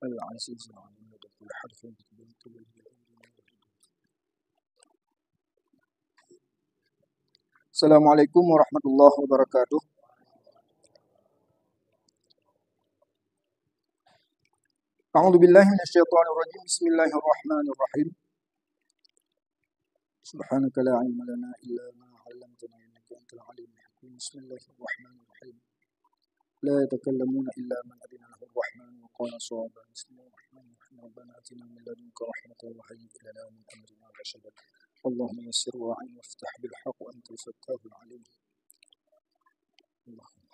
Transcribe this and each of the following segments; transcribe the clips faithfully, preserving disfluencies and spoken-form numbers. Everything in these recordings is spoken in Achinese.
العزيز العليم بكل حرف. السلام عليكم ورحمة الله وبركاته. أعوذ بالله من الشيطان الرجيم. بسم الله الرحمن الرحيم. سبحانك لا علم لنا إلا ما علمتنا إنك أنت العليم الحكيم. بسم الله الرحمن الرحيم. لا يتكلمون إلا من أذن له الرحمن وقال صوابا. بسم الله الرحمن الرحيم. ربنا آتنا من لدنك رحمة وهيئ لنا من أمرنا رشدا. اللهم يسر وأعن وافتح بالحق وأنت الفتاح العليم. اللهم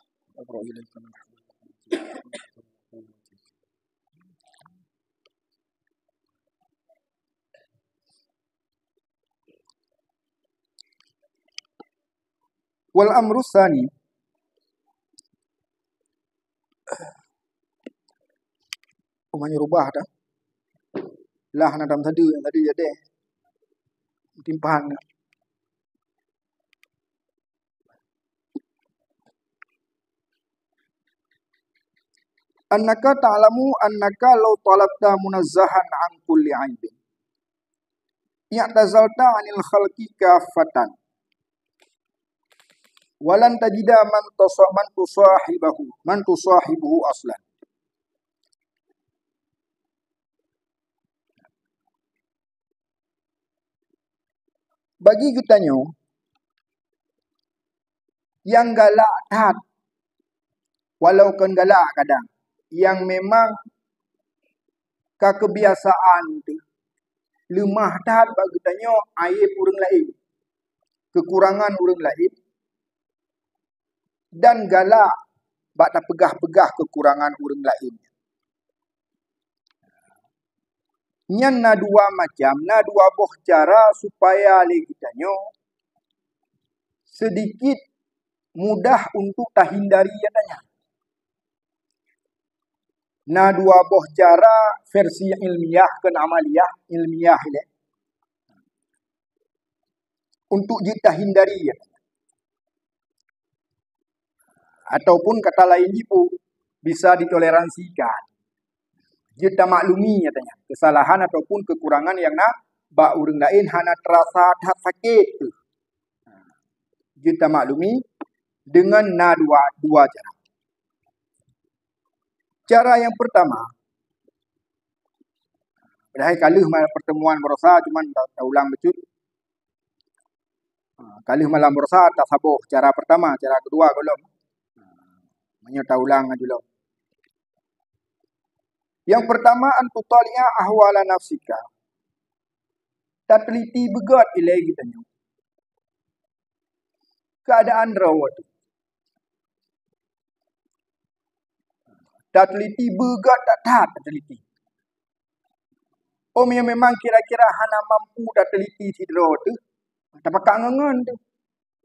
أبرأ إليك من حولك. Wal amru tsani. Umat rubah dah. Lah na dam tadi, yang tadi jadi. Timpang. Annaka ta'lamu annaka law talabta munazzahan an kulli aibin, i'tazalta anil khalqi kaffatan, walan tajida man tusa-, man tusahibahu, man tusahibuhu aslan. Bagi geutanyoe nyang galak that, walau kon galak kadang, nyang memang ka keubiasaan teuh, leumah that bak geutanyoe aéb ureuëng laén, keukurangan ureuëng laén, dan galak bak tapeugah-peugah keukurangan ureuëng laén. Nyan na dua macam, na dua boh cara supaya lé geutanyoe seudikit mudah untuk tahindari nyata nyan. Na dua boh cara versi ilmiah kon amaliah, ilmiah ilée, untuk jeuet tahindari nyata nyan. Ataupun kata laén jih pun bisa ditoleransikan. Jeuet tamaklumi nyata nyan kesalahan ataupun keukurangan nyang na bak ureuëng laén hana teurasa that sakét teuh. Jeuet tamaklumi deungon na dua, dua cara. Cara nyang peurtama, padahai ka lheueh ma-, pertemuan baroesa, cuman ta-, taulang bacut. Ha, ka lheueh malam baroesa tasaboh cara pertama, cara kedua gohlom. Ha, meunyoe taulang laju lom. Nyang pertama, an tutali'a ahwala nafsika. Tateliti beugét ilée geutanyoe keuadaan droe teuh. Tateliti beugét that-that tateliti. Om nyang memang kira-kira hana mampu tateliti sidroe teuh, tapakat ngon-ngon teuh.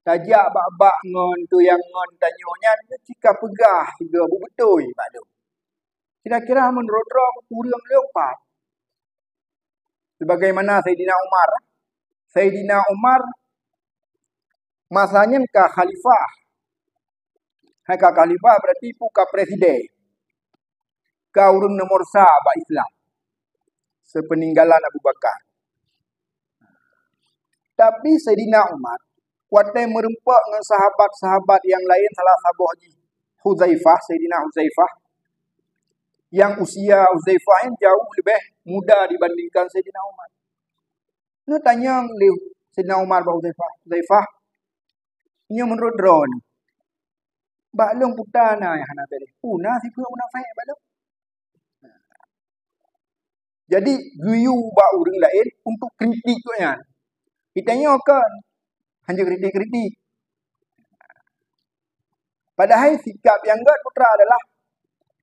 Tajak bak-bak ngon teuh nyang ngon tanyoe nyan, cit ka peugah sigoe beubeutôi bak lôn. Kira-kira meunurot droe ureuëng lôn pat? Sebagaimana Saidina Umar. Saidina Umar masa nyan ka khalifah. Hai ka khalifah berarti pun ka presiden. Ka ureuëng nomor sa bak Islam. Sepeninggalan Abu Bakar. Tapi Saidina Umar, watée meureumpok ngon sahabat-sahabat nyang laén, salah saboh jih Huzaifah, Saidina Huzaifah, nyang usia Huzaifah nyan jauh leubeh muda dibandingkan Saidina Umar. Neutanyong lé Saidina Umar bak Huzaifah, "Huzaifah, nyoe meunurot droeneuh, bak lôn peue na nyang hana béréh? Peue na sipeue munafék bak lôn?" Jadi, geuyue bak ureuëng laén untuk kritik gobnyan. Geutanyoe kon, hana kritik-kritik. Padahai sikap nyang gét putra adalah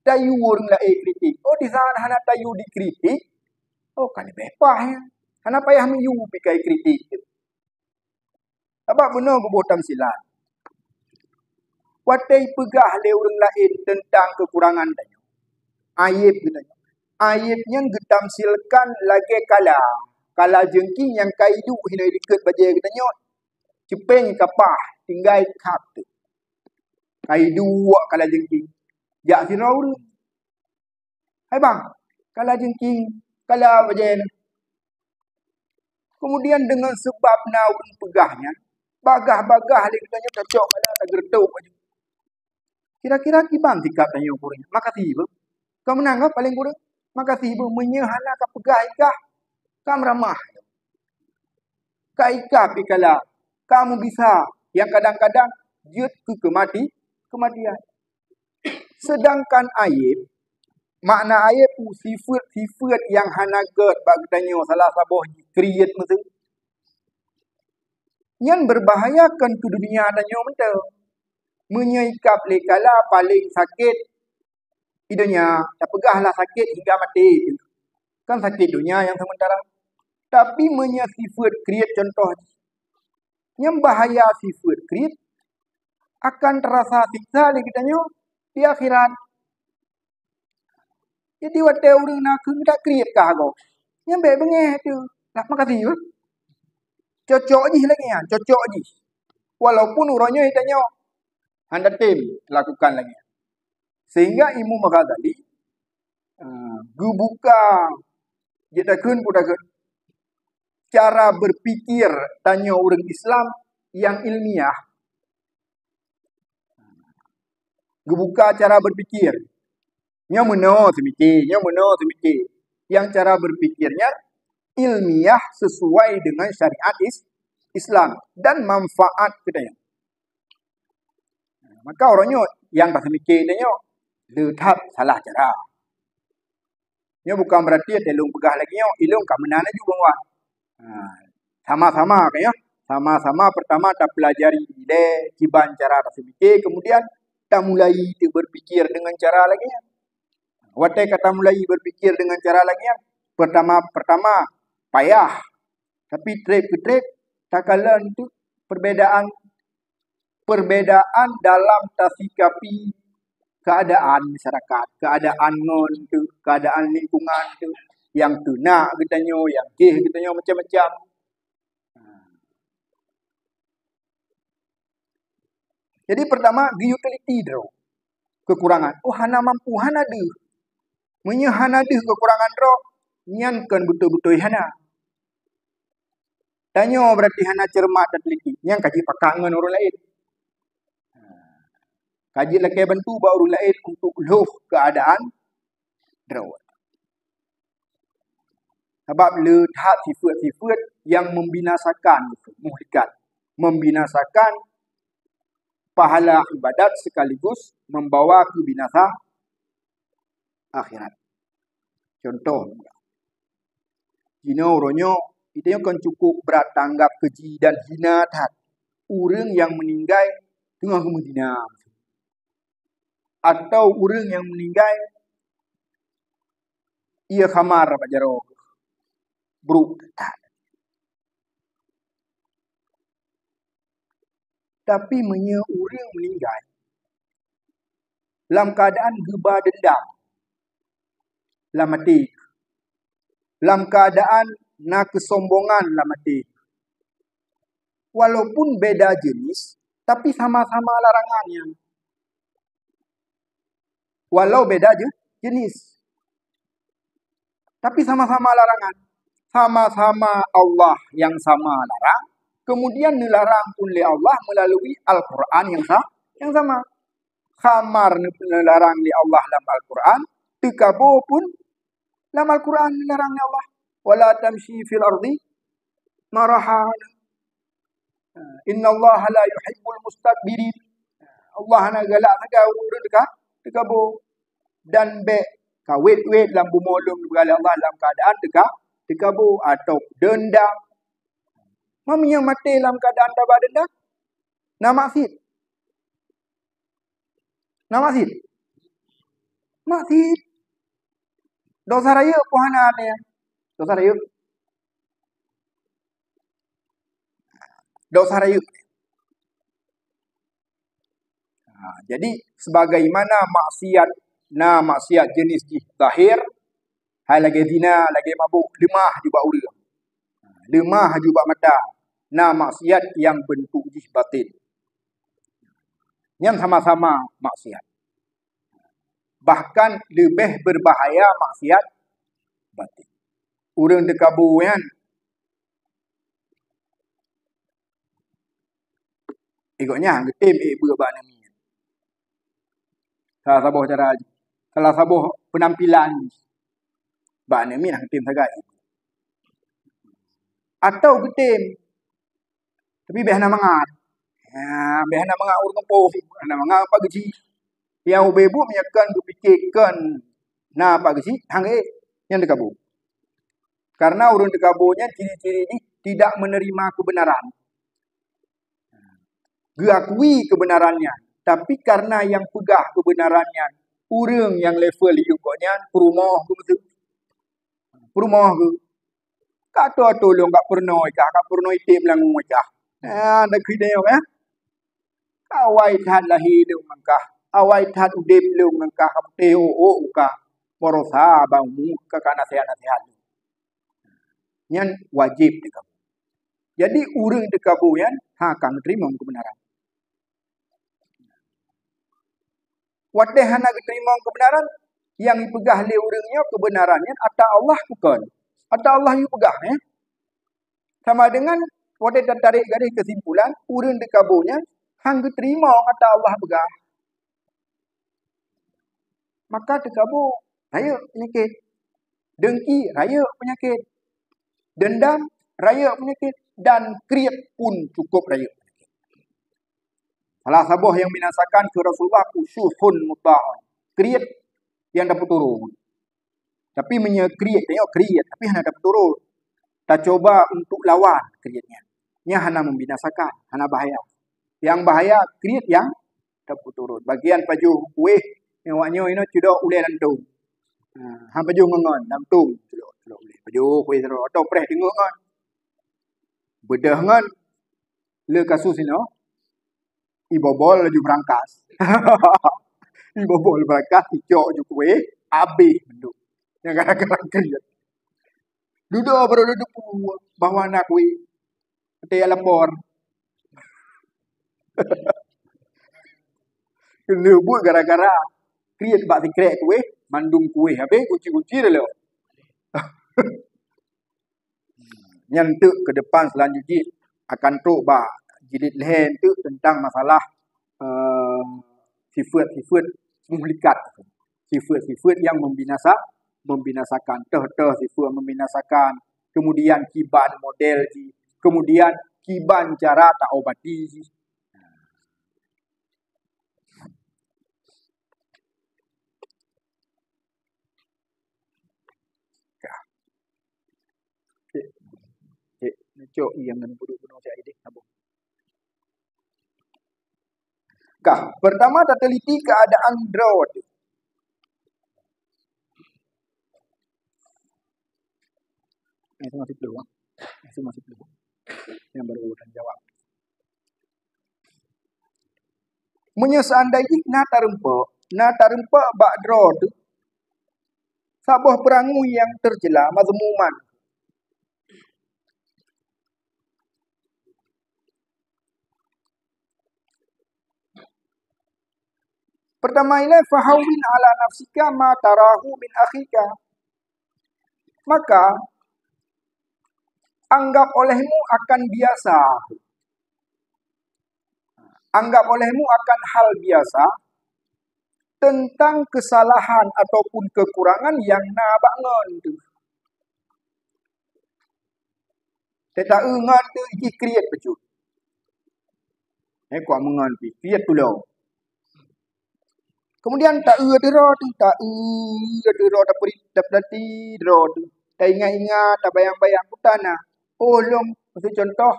tayue ureuëng laén kritik. Oh, di saat hana tayue dikritik, oh, ka leubeh paih nyan. Hana payah meuyue pih ka ikritik. Sabab bunoe geuboh tamsilan. Watée peugah lé ureuëng laén teuntang keukurangan tanyoe, aéb geutanyoe, aéb nyan geutamsilkan lagée kala, kala jeungking nyang ka iduek hinoe likot bajée geutanyoe, ceupeng ka paih, tinggai khab teuh. Ka iduek kala jeungking, jak sidroe ureuëng. "Hai bang, kala jengking, kala bajée. Kemudian dengan sebab na ureuëng peugah nyan, bagah-bagah lé geutanyoe cocok kala tageureutok baju. Kira-kira kiban sikap tanyoe kureueng? Makasih beuh. Ka meunan ka paléng kureueng? Makasih beuh, meunyoe hana ka peugah i kah, ka meuramah. Ka i kah pikala, ka meubisa, nyang kadang-kadang jeuet keu keumati-, keumatian. Sedangkan aib, makna aib peue? Sifeuet-sifeuet nyang hana gét bak geutanyoe, salah saboh jih kriet meuseue. Nyan beubahaya kon keu donya tanyoe mantong. Meunyoe ikab lé kala paléng sakét i donya, tapeugah lah sakét hingga maté. Kan sakét donya nyang sementara. Tapi meunyoe sifeuet kriet contoh jih, nyan bahaya sifeuet kriet akan teurasa siksa lé geutanyoe di akhirat. Jadi watée ureuëng na kheun that kriet kah gob, nyan bék beungéh teuh. Nah, makasih beuh. Cocok jih lagée nyan, cocok jih. Walaupun uroe nyoe tanyoe hana tem lakukan lagée nyan. Sehingga Imam Ghazali, eh, geubuka, jeuet takheun peue takheun, cara berpikir tanyoe ureuëng Islam nyang ilmiah. Geubuka cara berpikir. Nyoe meunoe seumike, nyoe meunoe seumike. Nyang cara berpikir nyan ilmiah sesuai dengan syariat is-, Islam dan manfaat keu tanyoe. Maka uroe nyoe nyang taseumike tanyoe le that salah cara. Nyoe bukan berarti teuh lôn peugah lagée nyoe, ilôn ka meunan laju banguan. Ha, sama-sama ka nyoe. Sama-sama pertama tapeulajari ilée kiban cara taseumike, kemudian tamulai teuh berpikir dengan cara lagée nyan. Watée ka tamulai berpikir dengan cara lagée nyan, pertama-pertama payah, tapi treb keu treb takalon teuh perbedaan perbedaan dalam tasikapi keadaan masyarakat, keadaan ngon teuh, keadaan lingkungan teuh, nyang teunak geutanyoe, nyang geh geutanyoe macam-macam. Jadi pertama, geuutiliti droe kekurangan. Oh, hana mampu, hana deuh. Meunyoe hana deuh kekurangan droe, nyan kon beutôi-beutôi hana. Tanyoe berarti hana cermat dan teliti, nyang ka jipakat ngon ureuëng laén. Ka jilakée bantu bak ureuëng laén untuk lhoh keuadaan droe. Sabab le that sifeuet-sifeuet nyang membinasakan, muhlikat, membinasakan pahala ibadat sekaligus membawa keu binasa akhirat. Contoh, jinoe uroe nyoe, geutanyoe kon cukup brat tanggap keuji dan hina that ureuëng nyang meuninggai teungoh geumeuzina, atau ureuëng nyang meuninggai ié khamar bak jaroe, brok that. Tapi meunyoe ureuëng meuninggai lam keuadaan geuba deundam lam até, lam keuadaan na keusombongan lam até, walaupun beda jenis, tapi sama-sama larangan nyan. Walau beda je-, jenis, tapi sama-sama larangan. Sama-sama Allah nyang sama larang, kemudian neularang pun lé Allah melalui Al-Quran nyang sa-, nyang sama. Khamar neu-, neularang lé Allah lam Al-Quran, teukabo pun lam Al-Quran neularang lé Allah. "Wala tamshi fil ardi maraha." "Innallaha la yuhibbul mustakbirin." Allah hana galak sagai ureuëng teuka-, teukabo. Dan bék kawét-wét lam bumoe lom, neupeugah lé Allah, lam keuadaan teuka-, teukabo atau deundam. Meunyoe maté lam keuadaan taba deundam, na maksiet. Na maksiet. Maksiet. Dosa rayeuk peue hana nyan? Dosa rayeuk. Dosa rayeuk. Ha, jadi, sebagaimana maksiat, na maksiat jenis jih zahir, hai lagée zina, lagée mabök, leumah ju bak ureuëng. Leumah ju bak mata, na maksiat nyang beuntuk jih batin. Nyan sama-sama maksiat. Bahkan leubeh beubahaya maksiat batin. Ureuëng teukabo nyan, eh, gobnyan geutem ék beuet bak aneuk miet. Salah saboh cara jih, salah saboh peunampilan jih. Bak aneuk miet han geutem sagai. Atau geutem, tapi bèk hana mangat. Ya, bèk hana mangat ureuëng gampông, hana mangat Pak Geuchik. Nyang ubé buet meunyoe kon geupike kon na Pak Geuchik, han ék, nyan teukabo. Karena ureuëng teukabo nyan ciri-ciri jih tidak menerima kebenaran. Geuakui kebenaran nyan, tapi karena nyang peugah kebenaran nyan ureuëng nyang level yup gobnyan, peurumoh geuh meuteuk. Peurumoh geuh. Ka tho-tho lôn ka peurunoe kah, ka peurunoe item langue kah. Ah, dak keu idéh, eh. Ka awai that lahé lôn ngon kah, awai that udeb lôn ngon kah, ka putéh ôk-ôk kah. Baroesa bang mu ka, ka naseuhat-naseuhat. Nyan wajéb teukabo. Jadi ureuëng teukabo nyan ha ka geuteurimong keubeunaran. Watée hana geuteurimong keubeunaran, nyang jipeugah lé ureuëng nyoe keubeunaran nyan ata Allah bukon. Ata Allah yue peugah, eh. Sama dengan watée tatarek garéh keusimpulan, ureuëng teukabo nyan han geuteurimong ata Allah peugah. Maka teukabo rayeuk peunyakét. Deungki rayeuk peunyakét. Dendam rayeuk peunyakét. Dan kriet pun cukup rayeuk peunyakét. Salah saboh nyang binasakan keu Rasulullah khusyuhun mutba'un. Kriet nyang tapeuturot. Tapi meunyoe kriet, tanyoe kriet, tapi hana tapeuturot. Tacuba untuk lawan kriet nyan. Nyan hana membinasakan, hana bahaya. Nyang bahaya kriet nyang tapeuturot. Bagian pajoh kueh, nyang awak nyoe inoe cudok ulée lam tong. Ha, han pajoh ngon-ngon, lam tong cudok, cudok ulée. Pajoh kueh sidroe, atau preh teungoh ngon. Beudôh ngon. Le kasus inoe, ibobol laju beurangkas. Ibobol beurangkas, icok ju kueh, abéh mandum. Nyang gara-gara kriet. Dudoe baru dudoe bahwa na kueh. Teuyak lapor. Keuneuk buet gara-gara kriet bak sikrek kueh, mandum kueh abéh, kunci-kunci dah lom. Nyan teuk ke depan selanjut jih akan trok bak jilid lhèe teuk tentang masalah, eh, sifat-sifat muhlikat. Sifat-sifat yang membinasa, membinasakan. Teuh-teuh sifat membinasakan. Kemudian kiban model jih. Kemudian kiban cara taobati jih. Ka. Cek. Cek. Neucok nyang ngon peuduek bunoe cak idéh, saboh. Ka, pertama tateliti keadaan droe teuh. Itu masih belum, ah. Itu masih belum. Yang baru urutan jawab. Meunyoe seandai jih na tareumpok, na tareumpok bak droe teuh saboh peurangui nyang tercela, mazmuman. Pertama ilai, fahawwin ala nafsika ma tarahu min akhika. Maka, anggap olehmu akan biasa. Anggap olehmu akan hal biasa tentang kesalahan ataupun kekurangan yang na bak ngon teuh. Teuta-eu ngon teuh jih kriet bacut. Eh, kuat meungon pih, kriet tulông. Kemudian ta-eu ateueh droe teuh, ta-eu ateueh droe, tapeuri, tapeurati droe teuh. Taingat-ingat, tabayang-bayang, peue na. Oh, lôn, miseu contoh,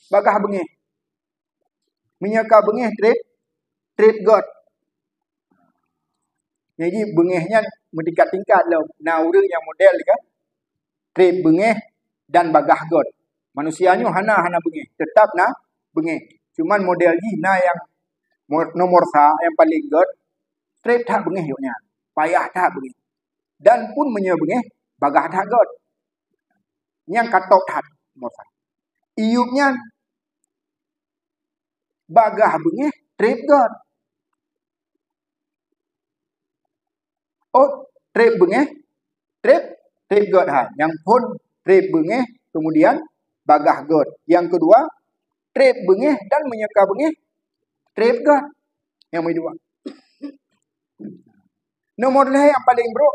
bagaih beungéh. Meunyoe ka beungéh trép, trép göt. Jadi beungéh nyan meutingkat-tingkat lom. Na ureuëng nyang model kan, trép beungéh dan bagaih göt. Manusia nyoe hana, hana beungéh, teutap na beungéh. Cuman model jih na nyang mo-, nomor sa nyang paleng göt, trép that beungéh gobnyan, payah that beungéh. Dan pun meunyoe beungéh, bagaih that göt. Nyang ka top that nomor sa. Iyup nyan bagaih beungéh trép göt. Oh, trép beungéh, trép Treb göt hai. Nyang phôn treb beungéh, kemudian bagaih göt. Nyang keudua, treb beungéh dan meunyoe ka beungéh, treb göt. Nyang meudua. Nomor lhèe nyang paleng brôk,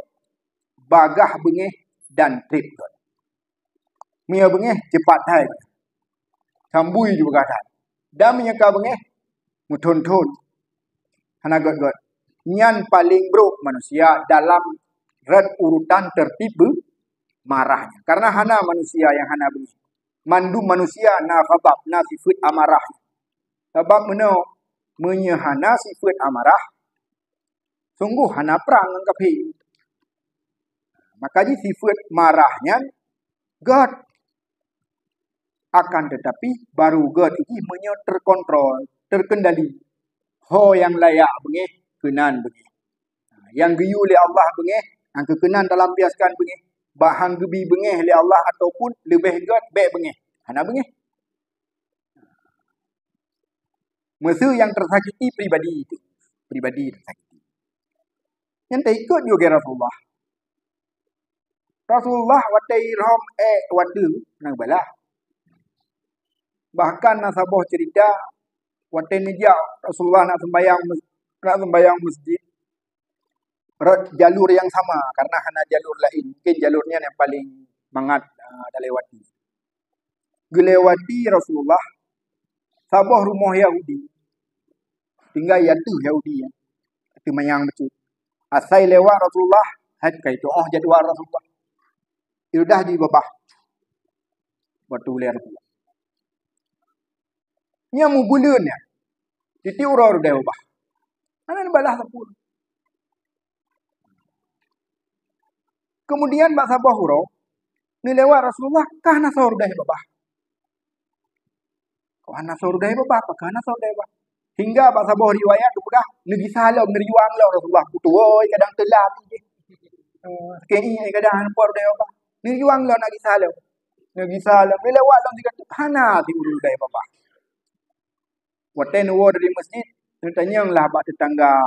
bagaih beungéh dan treb göt. Meunyoe beungéh, cepat hai. Sambui ju bagaih hai. Dan meunyoe ka beungéh, meuthôn-thôn. Hana göt-göt. Nyan paleng brôk manusia dalam rot urutan tertib be-, marah. Karena hana manusia nyang hana beungéh. Mandum manusia na sabab, na sifeuet amarah. Sabab meunoe, meunyoe hana sifeuet amarah, sunggoh hana prang ngon kafé. Maka jih sifeuet marah nyan göt. Akan tetapi, baru göt jih meunyoe terkontrol, terkendali. Ho nyang layak beungéh, keunan beungéh. Nyang geuyue lé Allah beungéh, nyang keu keunan talampiaskan beungéh. Bak han geubi beungéh lé Allah ataupun leubeh göt bèk beungéh. Hana beungéh. Meuseu nyang tersakiti pribadi itu. Pribadi tersakiti. Nyan taikot juga Rasulullah. Rasulullah watèe irhom èk watèe nang balah. Bahkan na saboh cerita, watèe neujak Rasulullah nak sembahyang mes-, nak sembahyang masjid, rot jalur nyang sama, karena hana jalur laén. Mungkin jalur nyan nyang paleng mangat, ah, talewati. Geulewati Rasulullah saboh rumoh Yahudi. Tinggai ateueh Yahudi nyan. Ateueh manyang bacut. Asai lewat Rasulullah, hai ka itu'oh jadwal Rasulullah. Udah jibabah. Bak ulèe Rasulullah. Nyan meubuleuen nyan. Tiep uroe rudai babah. Hana neubalah sapeue. Kemudian bak saboh uroe, neulewat Rasulullah, ka hana soe rudai babah. Ka hana soe rudai babah, pakon hana soe rudai babah. Hingga bak saboh riwayat geupeugah, neugisa lom, neuriwang lom Rasulullah. Kutuwoi kadang teulam jih. Eh, sakét ié kadang hana po rudai babah. Neuriwang lom, neugisa lom. Neugisa lom, neulewat lom sigoe teuk hana siuroe rudai babah. Watèe neuwoe dari masjid, neutanyong lah bak teutangga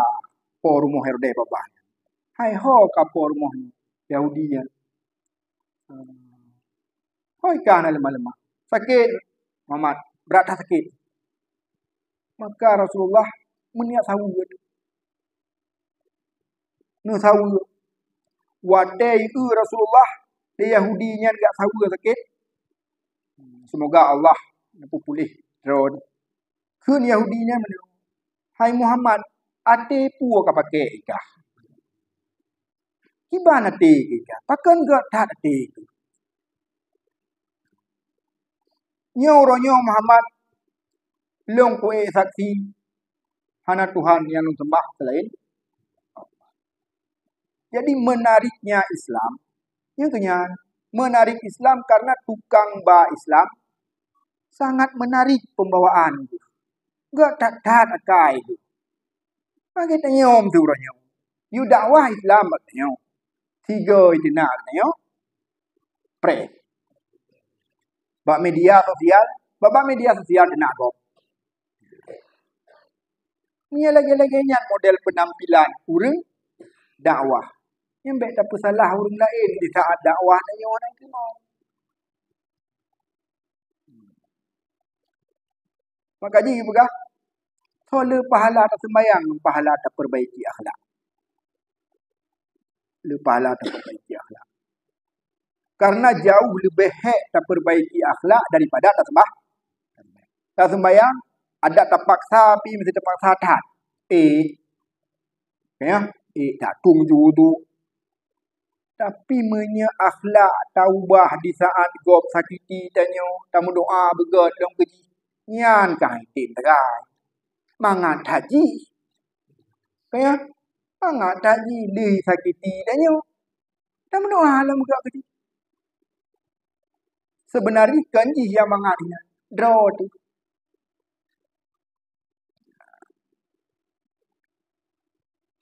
po rumoh rudai babah. Hai ho ka po rumoh nyoe, Yahudi nyan. Hoi ka na leumah-leumah. Sakét, Muhammad, brat that sakét. Maka Rasulullah meuniet saweue. Neusaweue. Watèe ieu Rasulullah, lé Yahudi nyan geujak saweue sakét. Seumoga Allah neupeupuléh droe. Kheun Yahudi nyan meunoe, "Hai Muhammad, até peue ka pakèk i kah? Kiban até keu i kah? Pakon göt that até keuh?" Nyoe uroe nyoe Muhammad, lôn kuék saksi hana Tuhan nyang lôn seumbah seulaén Allah. Jadi meunariknya Islam, nyan keuh nyan, meunarik Islam karena tukang ba Islam sangat menarik pembawaan geuh. Göt that-that akai geuh. Bagi tanyoe meuturoe nyoe. Yue dakwah Islam bak tanyoe. Sigoe teunak tanyoe. Preh. Bak media sosial, bak, bak media sosial teunak gob. Nyan lagèe-lagèe nyan model penampilan ureueng dakwah. Nyan bèk tapeusalah ureueng laén di saat dakwah tanyoe nyan keunoe. Maka jih geupeugah, soe le pahala taseumbahyang, pahala tapeurbaiki akhlak. Le pahala tapeurbaiki akhlak. Karena jauh leubeh hék tapeurbaiki akhlak daripada taseumbah-, taseumbahyang, adak tapaksa pih meusti tapaksa that. Eh, ya, eh, tatung ju tu. Tapi meunyoe akhlak taubah di saat gob sakiti tanyoe, tameudoa beugöt lom keu jih, nyan ka item teugai. Mangat that jih. Ka ya? Mangat that jih lheueh sakiti tanyoe. Tameudoa lom beugöt keu jih. Seubeunarjih kon jih nyang mangat nyan, droe teuh.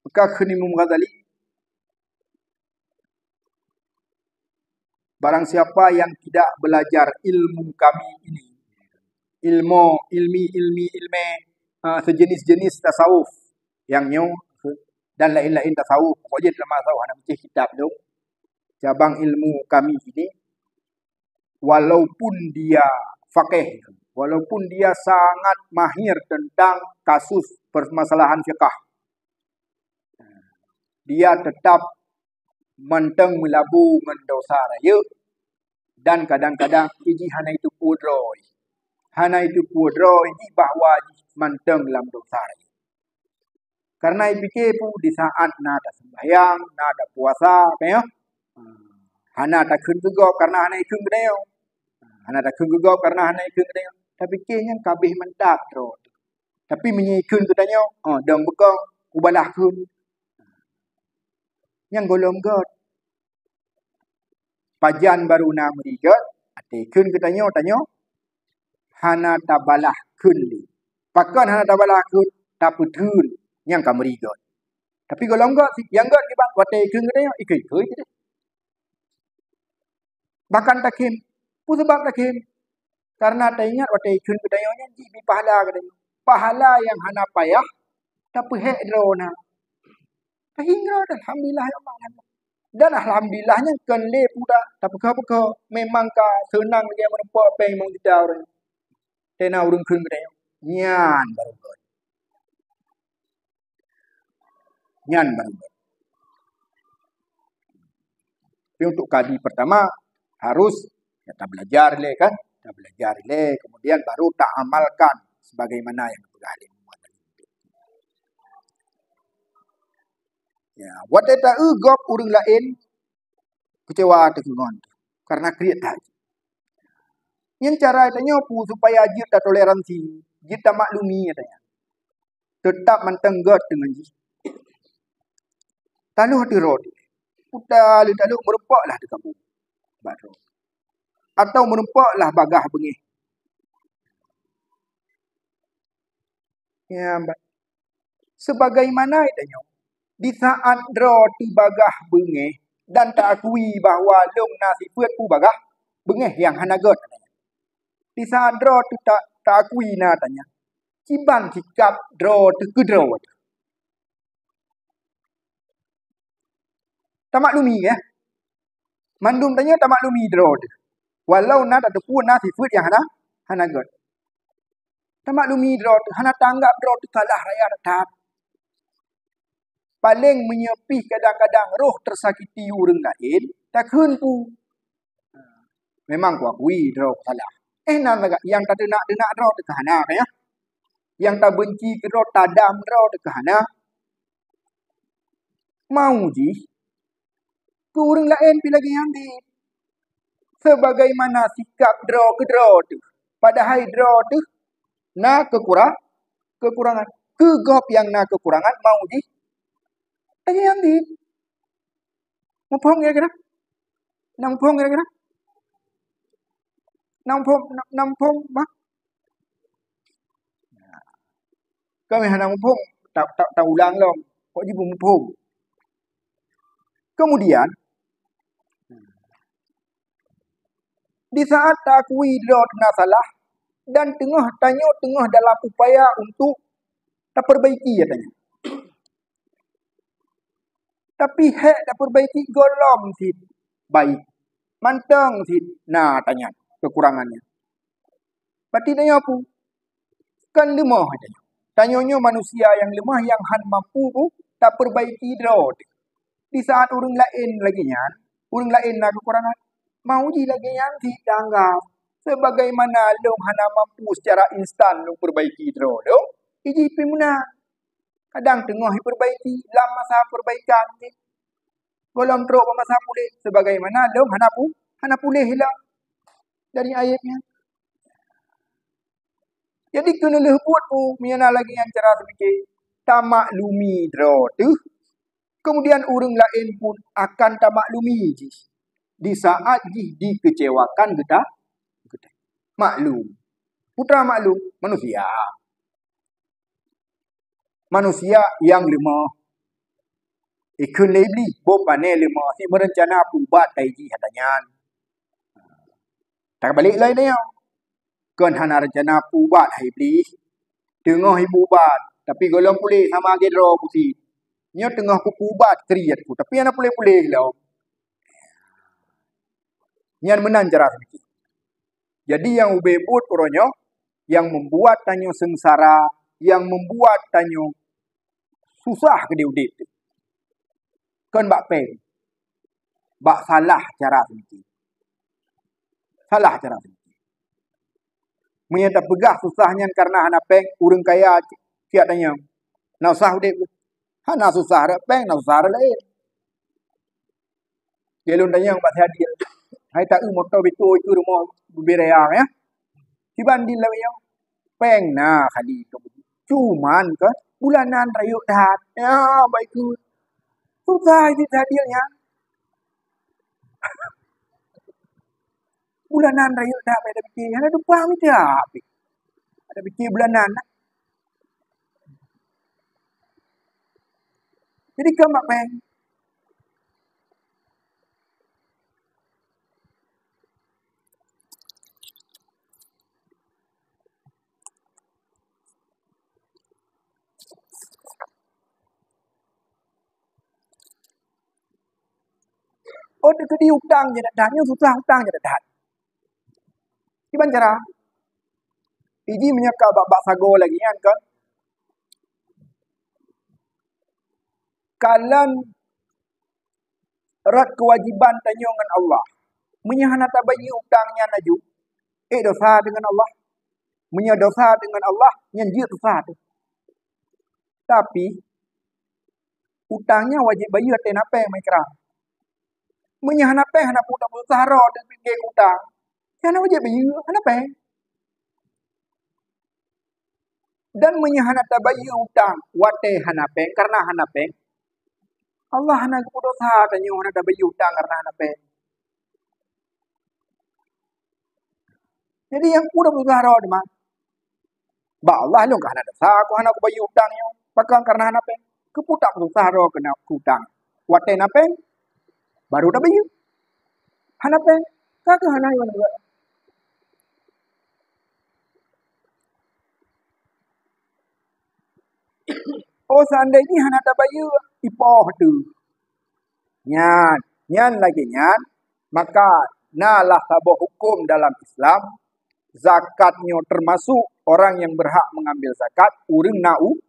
Maka kheun Imam Ghazali, barang siapa yang tidak belajar ilmu kami ini, ilmu, ilmi, ilmi, ilmè, ha, sejenis-jenis tasawuf nyang nyoe dan laén-laén tasawuf, pokok jih dalam tasawuf hana meucéh kitab tu. cabang ilmu kami ini, walaupun dia faqih, walaupun dia sangat mahir tentang kasus permasalahan fiqah, dia tetap mantong meulabu ngon desya rayeuk dan kadang-kadang iji hana jiteupeue droe. Hana jiteupeue droe jih bahwa jih mantong lam desya rayeuk. Karena jipike peue di saat na taseumbahyang, na tapuasa, ka nyoe. Hana takheun keu gob karena hana jikheun keu tanyoe. Hana takheun keu gob karena hana jikheun keu tanyoe. Tapike nyan ka abéh mantap droe teuh. Tapi meunyoe jikheun keu tanyoe, oh, dong beukong, kubalah kheun. Nyang gohlom gét. Pajan barô na meuri gét, watée jikheun keu tanyoe, tanyoe hana tabalah kheun lé. Pakon hana tabalah kheun? Tapeutheun nyang ka meuri gét. Tapi gohlom gét, nyang gét kiban watée jikheun keu tanyoe, ikheun-ikheun jih. Bahkan takhém. Peue sabab takhém? Karena taingat watée jikheun keu tanyoe nyan jibri pahala keu tanyoe. Pahala nyang hana payah tapeuhék droe na. Tahieng droe, alhamdulillah ya Allah. Dan alhamdulillah nyan kon lé peue dak tapeuko-peuko. Memang ka seunang lagée meurumpok péng limong juta ureuëng. Tena ureuëng kheun keu tanyoe. Nyan barô gét. Nyan barô gét. Tapi untuk kali pertama harus ya tabelajar lé kan, tabelajar lé, kemudian baru taamalkan sebagaimana yang dipeugah lé. Ya, watée taeu gob ureuëng laén keucewa teuh keu ngon karena kriet that. Nyan cara tanyoe peue supaya jeuet tatoleransi, jeuet tamaklumi tanyoe. Teutap mantong gét deungon jih. Taloh teuh droe teuh. Uta lé taloh meurumpok lah teuh kamoe bak droe. Atau meurumpok lah bagaih beungéh. Ya, ba-, sebagaimana tanyoe, di saat droe teuh bagaih beungéh dan taakui bahwa lôn na sifeuet peue bagaih beungéh nyang hana gét. Di saat droe teuh ta-, taakui na tanyoe, kiban sikab droe teuh keu droe teuh. Tamaklumi, ya. Mandum tanyoe tamaklumi droe teuh. Walau na tateupeue na sifeuet nyang hana, hana gét. Tamaklumi droe teuh, hana taanggab droe teuh salah raya that. Paleng meunyoe pih kadang-kadang roh teusakiti ureuëng laén, takheun peue? Memang kuakui droe kusalah. Eh, na lagak nyang tateunak-teunak droe teuh ka hana, ka nyoe. Nyang tabeunci keu droe, tadam droe teuh ka hana. Mau jih keu ureuëng laén pih lagée nyan cit. Sebagaimana sikab droe keu droe teuh, padahai droe teuh na keukura-, kekurangan. Keu gob nyang na kekurangan mau jih lagée nyan cit. Muphom kira-kira? Na muphom kira-kira? Na muphom, na, na muphom, bah? Kami hana muphom, ta, ta, taulang lom. Kok jipeumuphom? Kemudian, di saat taakui droe teuh na salah dan teungoh tanyoe teungoh dalam upaya untuk taperbaiki, ya tanyoe. Tapi hék taperbaiki gohlom cit baik. Mantong cit na tanyoe kekurangan nyan. Berarti tanyoe peue? Kan leumoh tanyoe. Tanyoe nyoe manusia nyang leumoh nyang han mampu peue taperbaiki droe teuh. Di saat ureuëng laén lagée nyan, ureuëng laén na kekurangan, mau jih lagée nyan cit taanggab. Sebagaimana lôn hana mampu secara instan lôn perbaiki droe lôn, ijih pih meunan. Kadang teungoh jiperbaiki lam masa perbaikan jih. Gohlom trok bak masa puléh, sebagaimana lôn hana pu-, hana puléh lom dari aéb nyan. Jadi keuneulheueh buet peue meunyoe na lagée nyan cara seumike, tamaklumi droe teuh, kemudian ureuëng laén pun akan tamaklumi jih di saat jih dikecewakan geuta-, geutanyoe. Maklum. Putra maklum, manusia. Manusia nyang leumoh. Ikheun lé Iblih, boh pané leumoh, si meureuncana peuubat hai jih hata nyan. Tabalek lom tanyoe. Kon hana reuncana peuubat hai Iblih. Teungoh ipeuubat, tapi gohlom puléh sama lagée droe kusi. Nyoe teungoh kupeuubat kriet ku, tapi hana puléh-puléh lom. Nyan meunan cara seumiki. Jadi nyang ubé buet uroe nyoe, nyang membuat tanyoe seungsara, nyang membuat tanyoe susah keudeh udeb teuh. Kon bak péng, bak salah cara seumiki. Salah cara seumiki. Meunyoe tapeugah susah nyan kareuna hana péng, ureuëng kaya siat tanyong, "Na susah udeb?" Hana susah rot péng, na susah rot laén. Lôn tanyong bak si Adil, "Hai taeu moto bito ikeu rumoh bubé raya ya?" Kiban di lawét nyoe, "Péng na kali, cuman kan bulanan rayeuk that." Ya, baikeu. Susah jih si Adil nyan. Bulanan rayeuk that, ada pikir, ada tumpang mita. Ada pikir bulanan. Jadi, keu mak péng. Oh, teukeudi utang jeuet that, nyoe susah utang jeuet that. Kiban cara? Iji meunyoe ka bak, bak sagoe lagée nyan kan. Kalon rot keuwajiban tanyoe ngon Allah. Meunyoe hana tabayeue utang nyan laju, ék dosa deungon Allah. Meunyoe dosa deungon Allah, nyan jeuet susah teuh. Tapi, utang nyan wajéb bayeue watée na péng, meuikra. Meunyoe hana péng, hana peue tapeusah droe teuh pike utang. Nyan hana wajéb bayeue, hana péng. Dan meunyoe hana tabayeue utang watée hana péng, kareuna hana péng, Allah hana geupeudosa tanyoe hana tabayeue utang kareuna hana péng. Jadi nyang peue tapeusah droe teuma? Bak Allah lôn ka hana dosa, ku hana kubayeue utang nyoe. Pakon kareuna hana péng? Keupeue tapeusah droe keu utang? Watée na péng, baru tabayeue. Hana péng, ka keuh hana iman juga. Oh, seandainya hana tabayeue, ipoh teuh. Nyan, nyan lagée nyan, maka na lah saboh huköm dalam Islam, zakat nyoe termasuk orang yang berhak mengambil zakat, ureuëng na u-,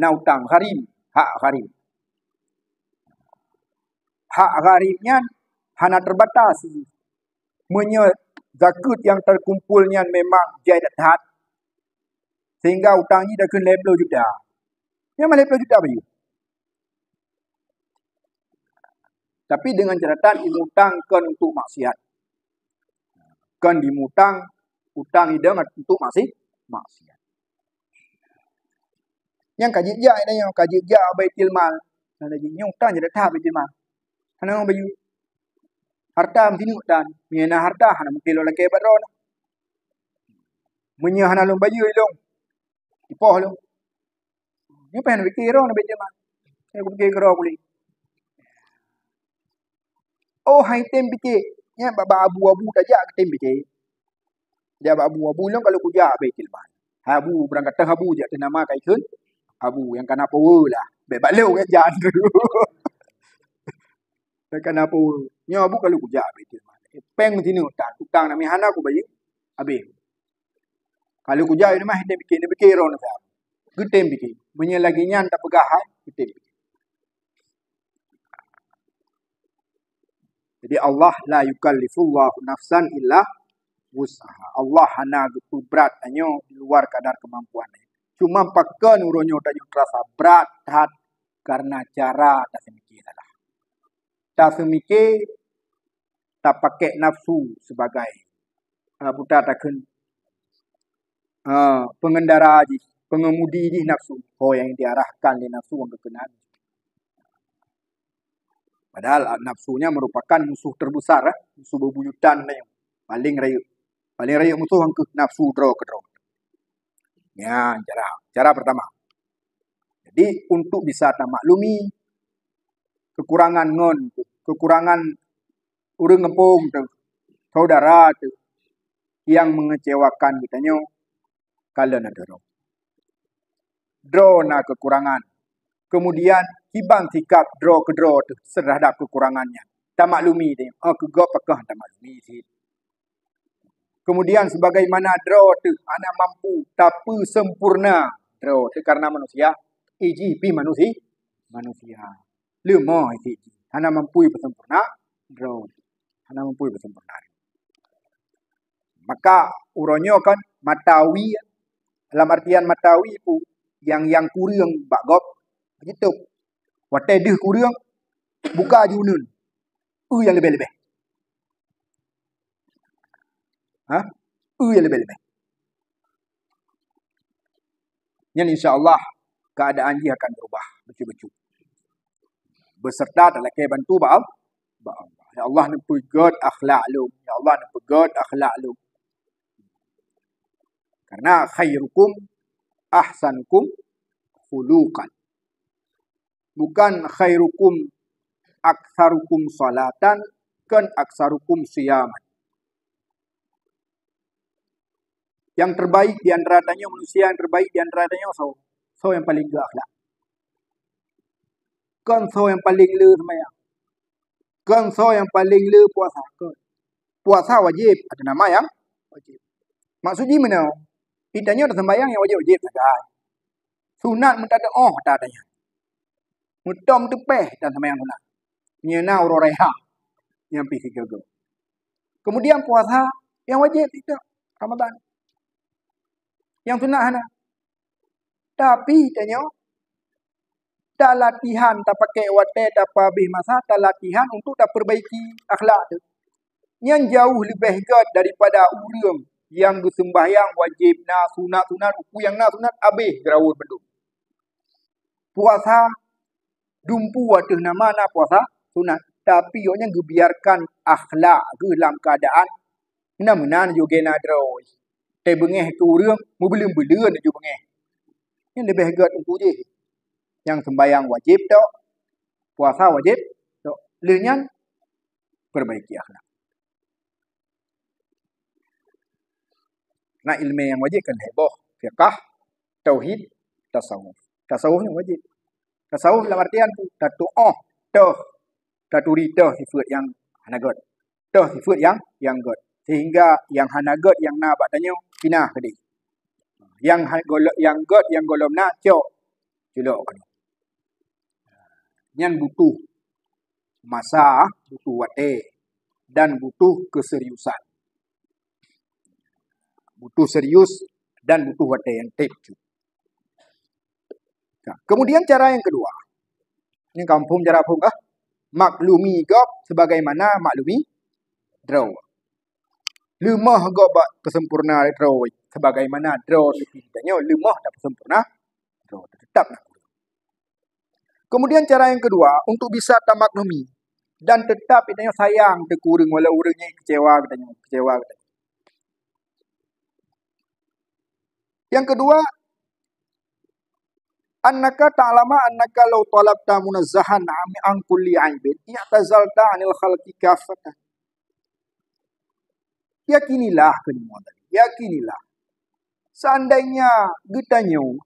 na utang, gharim, hak gharim. Hak gharim nyan hana terbatas. Meunyoe zakeuet nyang terkumpul nyan memang jai that-that, sehingga utang jih takheun lhée ploh juta. Memang lhée ploh juta bayeue. Tapi dengan catatan imutang kon untuk maksiat. Kon dimutang utang idong untuk maksi-, maksiat. Nyang ka jijak, nyang ka jijak Baitul Mal. Hana jih nyoe utang jeuet that Baitul Mal. Hana bayeue. Harta meusineuk tan. Meunyoe na harta, hana mungken lôn lakée bak droe. Meunyoe hana lôn bayeue ilong, ipoh lôn. Nyoe payah na pike droe na Baitul Mal. Nyoe kupike keudroe kulét. Oh, hai tem pike. Nyan bak, bak abu-abu tajak keu tem pike. Jak bak abu, abu lôn ka lheueh kujak Baitul Mal. Hai abu, beurangkat teuh abu jak teuh nama ka ikheun. Abu nyang kana power lah. Bék bak lôn nyang jan. Bék kana power. Nyoe abu ka lheueh kujak Baitul Mal. Péng meusineuk utang, utang nami hana kubayeue. Habéh. Ka lheueh kujak nyoe mah, tem pike, tem pike droe na sa. Geutem pike. Meunyoe lagée nyan tapeugah hai, geutem pike. Jadi Allah, "La yukallifullahu nafsan illa wus'aha." Allah hana geupeubrat tanyoe di luar kadar keumampuan. Cuma pakon uroe nyoe tanyoe terasa brat that kareuna cara taseumike salah. Taseumike tapakai nafsu sebagai, eh, buta takheun, eh, pengendara jih, pengemudi jih nafsu. Ho nyang diarahkan lé nafsu nyang geukeunan. Padahal, ah, nafsu nyan merupakan musuh terbesar, eh, musuh bebuyutan nyoe. Paling rayeuk, paling rayeuk musuh nyang keuh nafsu droe keudroe. Nyan cara, cara pertama. Jadi, untuk bisa tamaklumi kekurangan ngon kekurangan ureuëng gampông teuh, saudara teuh, nyang mengecewakan geutanyoe, kalon ateueh droe. Droe na kekurangan. Kemudian, kiban sikap droe keudroe teuh terhadap kekurangan nyan. Tamaklumi teuh, oh, keu gob pakon tamaklumi cit. Kemudian sebagaimana droe teuh hana mampu tapeusempurna droe teuh karena manusia, iji pih manusi-, manusia. Leumoh isi jih. Hana mampu peusempurna droe. Hana mampu peusempurna. Maka uroe nyoe kan matawi, dalam artian matawi pu, yang, yang kureueng bak gob, jitôb. Watée deuh kureueng, buka ji uneun. Eu nyang leubeh-leubeh. Ha? Eu nyang leubeh-leubeh. Nyan insya Allah keuadaan jih akan berubah bacut-bacut. Beserta talakée bantu bak Al-, bak Allah. Ya Allah, neupeugét akhlak lôn. Ya Allah, neupeugét akhlak lôn. Karena khairukum ahsanukum khuluqan. Bukan khairukum aktsarukum shalatan, kan aktsarukum shiyaman. Yang terbaik di antara tanyoe, manusia yang terbaik di antara tanyoe soe? Soe nyang paleng gét akhlak? Kon soe nyang paleng le seumayang. Kon soe nyang paleng le puasa. Kon. Puasa wajéb, atau nama nyang wajéb. Maksud jih meunoe, di tanyoe taseumbayang nyang wajéb-wajéb sagai. Sunat meutateuoh ta tanyoe. Meutom teupeh dan seumbayang sunat. Nyan na uroe raya nyang pih sigoe-goe. Kemudian puasa nyang wajéb itu Ramadan. Nyang sunat hana. Tapi tanyoe talatihan, tapakée watée, tapeuhabéh masa, talatihan untuk tapeurbaiki akhlak teuh. Nyan jauh leubeh gét daripada ureuëng nyang geuseumbahyang wajéb na, sunat-sunat, rukui nyang na sunat, habéh geurawoe bandum. Puasa dumpu ateueh nama na puasa sunat, tapi awaknyan geubiarkan akhlak geuh lam keuadaan meunan-meunan jih gena droe. Teubeungéh keu ureuëng, meubeuleuen-beuleuen jih beungéh. Nyan leubeh gét teungku jih. Nyang seumbahyang wajéb tok, puasa wajéb tok. Lheueh nyan, perbaiki akhlak. Na iéleumé nyang wajéb kan lhée boh, fiqah, tauhid, tasawuf. Tasawuf nyang wajéb. Tasawuf lam artian tu, tatuoh, toh, taturi toh sifeuet nyang hana gét. Toh sifeuet nyang, nyang gét. Sehingga nyang hana gét nyang na bak tanyoe pinah keudeh. Nyang ha-, golo-, nyang gét nyang gohlom na cok, culok keudeh. Nyan butuh masa, butuh watée, dan butuh keuseriusan. Butuh serius dan butuh watée nyang teb cut. Nah, kemudian cara yang kedua, ini kamu phom cara phom kah? Maklumi gob sebagaimana maklumi droe. Leumoh gob bak peusempurna droe sebagaimana droe teuh pih tanyoe leumoh tapeusempurna droe, tetap na. Kemudian cara yang kedua, untuk bisa tamaklumi dan tetap tanyoe sayang teuh keu ureuëng walau ureuëng nyan kecewa geutanyoe, kecewa geutanyoe. Yang kedua, annaka ta'lama annaka law talabta munazzahan an kulli aibin i'tazalta anil khalqi kaffatan. Yakinilah, keuneuk muat tadi. Yakinilah. Seandainya geutanyoe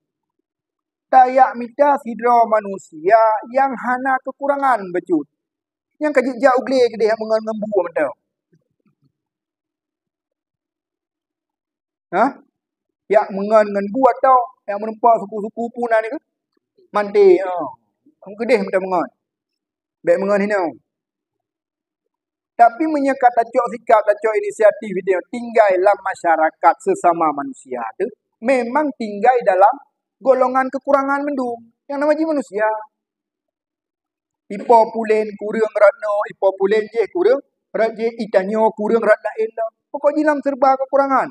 tajak mita sidroe manusia nyang hana keukurangan bacut, nyang ka jijak u glé keudeh nyang meungon ngon bu mantong. Hah? Yak meungon ngon bu atau yak meureumpok suku-suku pun na nyoe? Manté, ha. Keudeh mantong meungon. Bék meungon hinoe. Tapi meunyoe ka tacok sikap, tacok inisiatif, tinggai lam masyarakat sesama manusia tu, memang tinggai dalam golongan kekurangan mandum. Nyang nama jih manusia. Ipo pulen kureueng rot noe, ipo pulen jih kureueng rot jih, itanyoe kureueng rot laén lom. Pokok jih lam serba kekurangan.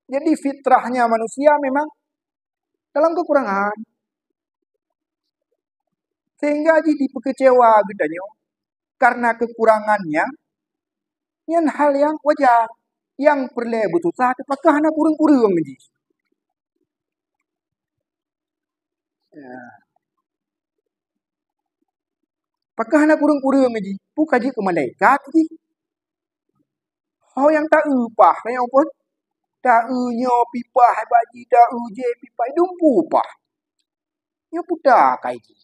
Jadi fitrahnya manusia memang dalam kekurangan. Sehingga jih dipeukeucewa geutanyoe karena kekurangannya, nyan hal nyang wajar. Nyang peureulée beususah teuh pakah na kureueng-kureueng jih. Ya. Pakah na kureueng-kureueng jih, peue ka jeuet keu malaikat jih. Ho nyang ta-eu paih, nyang phon ta-eu nyoe pih paih, bak jih ta-eu jih pih paih, dumpeue paih. Nyoe peue ta kai jih.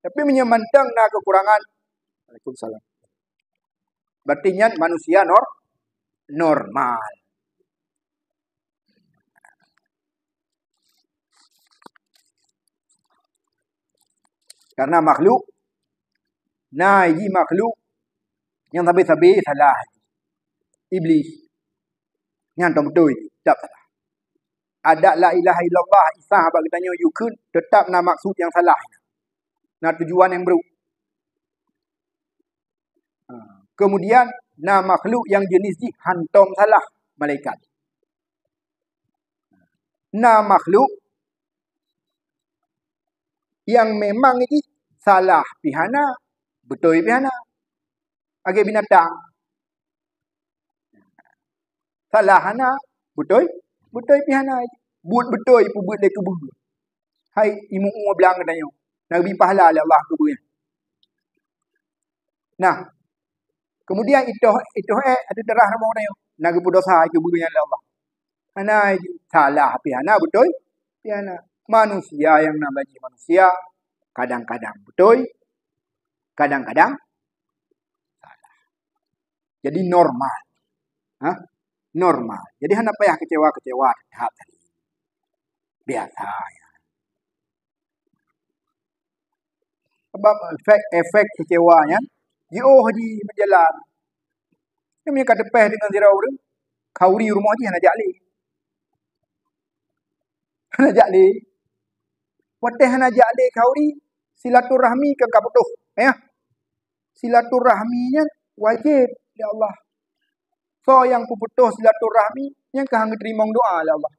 Tapi meunyoe mantong na kekurangan, Waalaikumsalam. Berarti nyan manusia nor-, normal. Karena makhluk, na jih makhluk nyang sabe-sabe salah. Iblis. Nyan tong beutôi, tak salah. Adak la ilaha illallah Isa bak geutanyoe yue kheun, teutap na maksud nyang salah. Na tujuan nyang brok. Ha. Kemudian, na makhluk nyang jeunèh jih hantom salah, malaikat. Na makhluk nyang memang jih salah pih hana, beutôi pih hana. Lagèe binatang. Salah hana, beutôi, beutôi pih hana. Buet beutôi peubuet lé keubeue. Hai imeum blang geutanyoe, na geubri pahala lé Allah keubeue nyan. Nah, kemudian itoh, itoh ék ateueh darah rumoh geutanyoe, na geupeudosa keubeue nyan lé Allah. Hana salah pih hana, beutôi pih hana. Manusia nyang na bak jih manusia, kadang-kadang beutôi, kadang-kadang salah. Jadi normal. Hah? Normal. Jadi hana payah kecewa-kecewa that tadi. Biasa ya. Sebab efek, efek kecewa nyan jiôh jih meujalan. Nyan meunyo ka teupéh deungon sidroe ureueng, khauri rumoh jih hana jak lé. Hana jak lé. Watèe hana jak lé khauri, silaturahmi kan ka putôh, ya. Silaturahmi nyan wajéb lé Allah. Soe nyang peuputôh silaturahmi, nyan ka han geuteurimong doa lé Allah.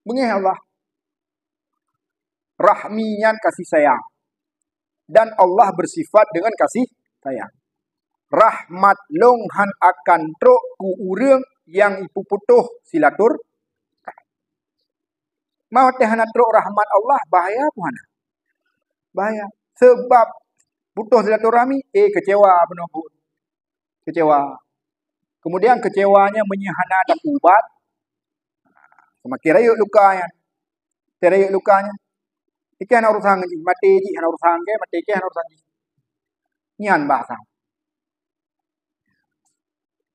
Beungéh Allah. Rahmi nyan kasih sayang. Dan Allah bersifat dengan kasih sayang. Rahmat lôn han akan trok keu ureueng nyang ipeuputôh silatur-, ma watèe hana trok rahmat Allah, bahaya peue hana? Bahaya. Sebab putôh silaturahmi, eh, kecewa bunoe buet. Kecewa. Kemudian kecewa nyan meunyo hana tapeuubat, seumaken rayeuk luka nyan. Teuh rayeuk luka nyan. Ikei hana urusan ngon jih, maté jih hana urusan kei, maté kei hana urusan jih. Nyan bahasa.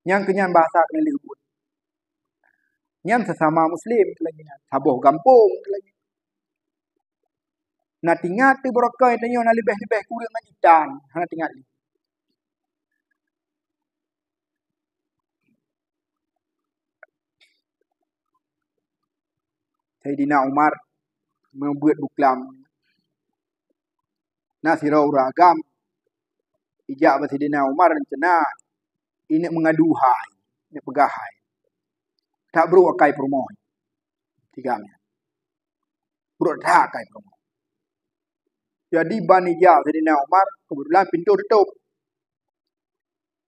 Nyang keu nyan bahasa keuneulheueh buet. Nyan sesama muslim lagèe nyan, saboh gampông lagèe nyan. Na teuingat teuh barokon tanyoe na leubeh-leubeh kureueng ngon itan, hana teuingat lé. Saidina Umar meubeuet buklam. Na sidroe ureueng agam ijak bak Saidina Umar rencana ineuk meungadu hai, ineuk peugah hai. Tabrok akai peurumoh. Tiga nyan. Brok that akai peurumoh. Jadi ban ijak Saidina Umar, keubeutulan pintoe teutôp.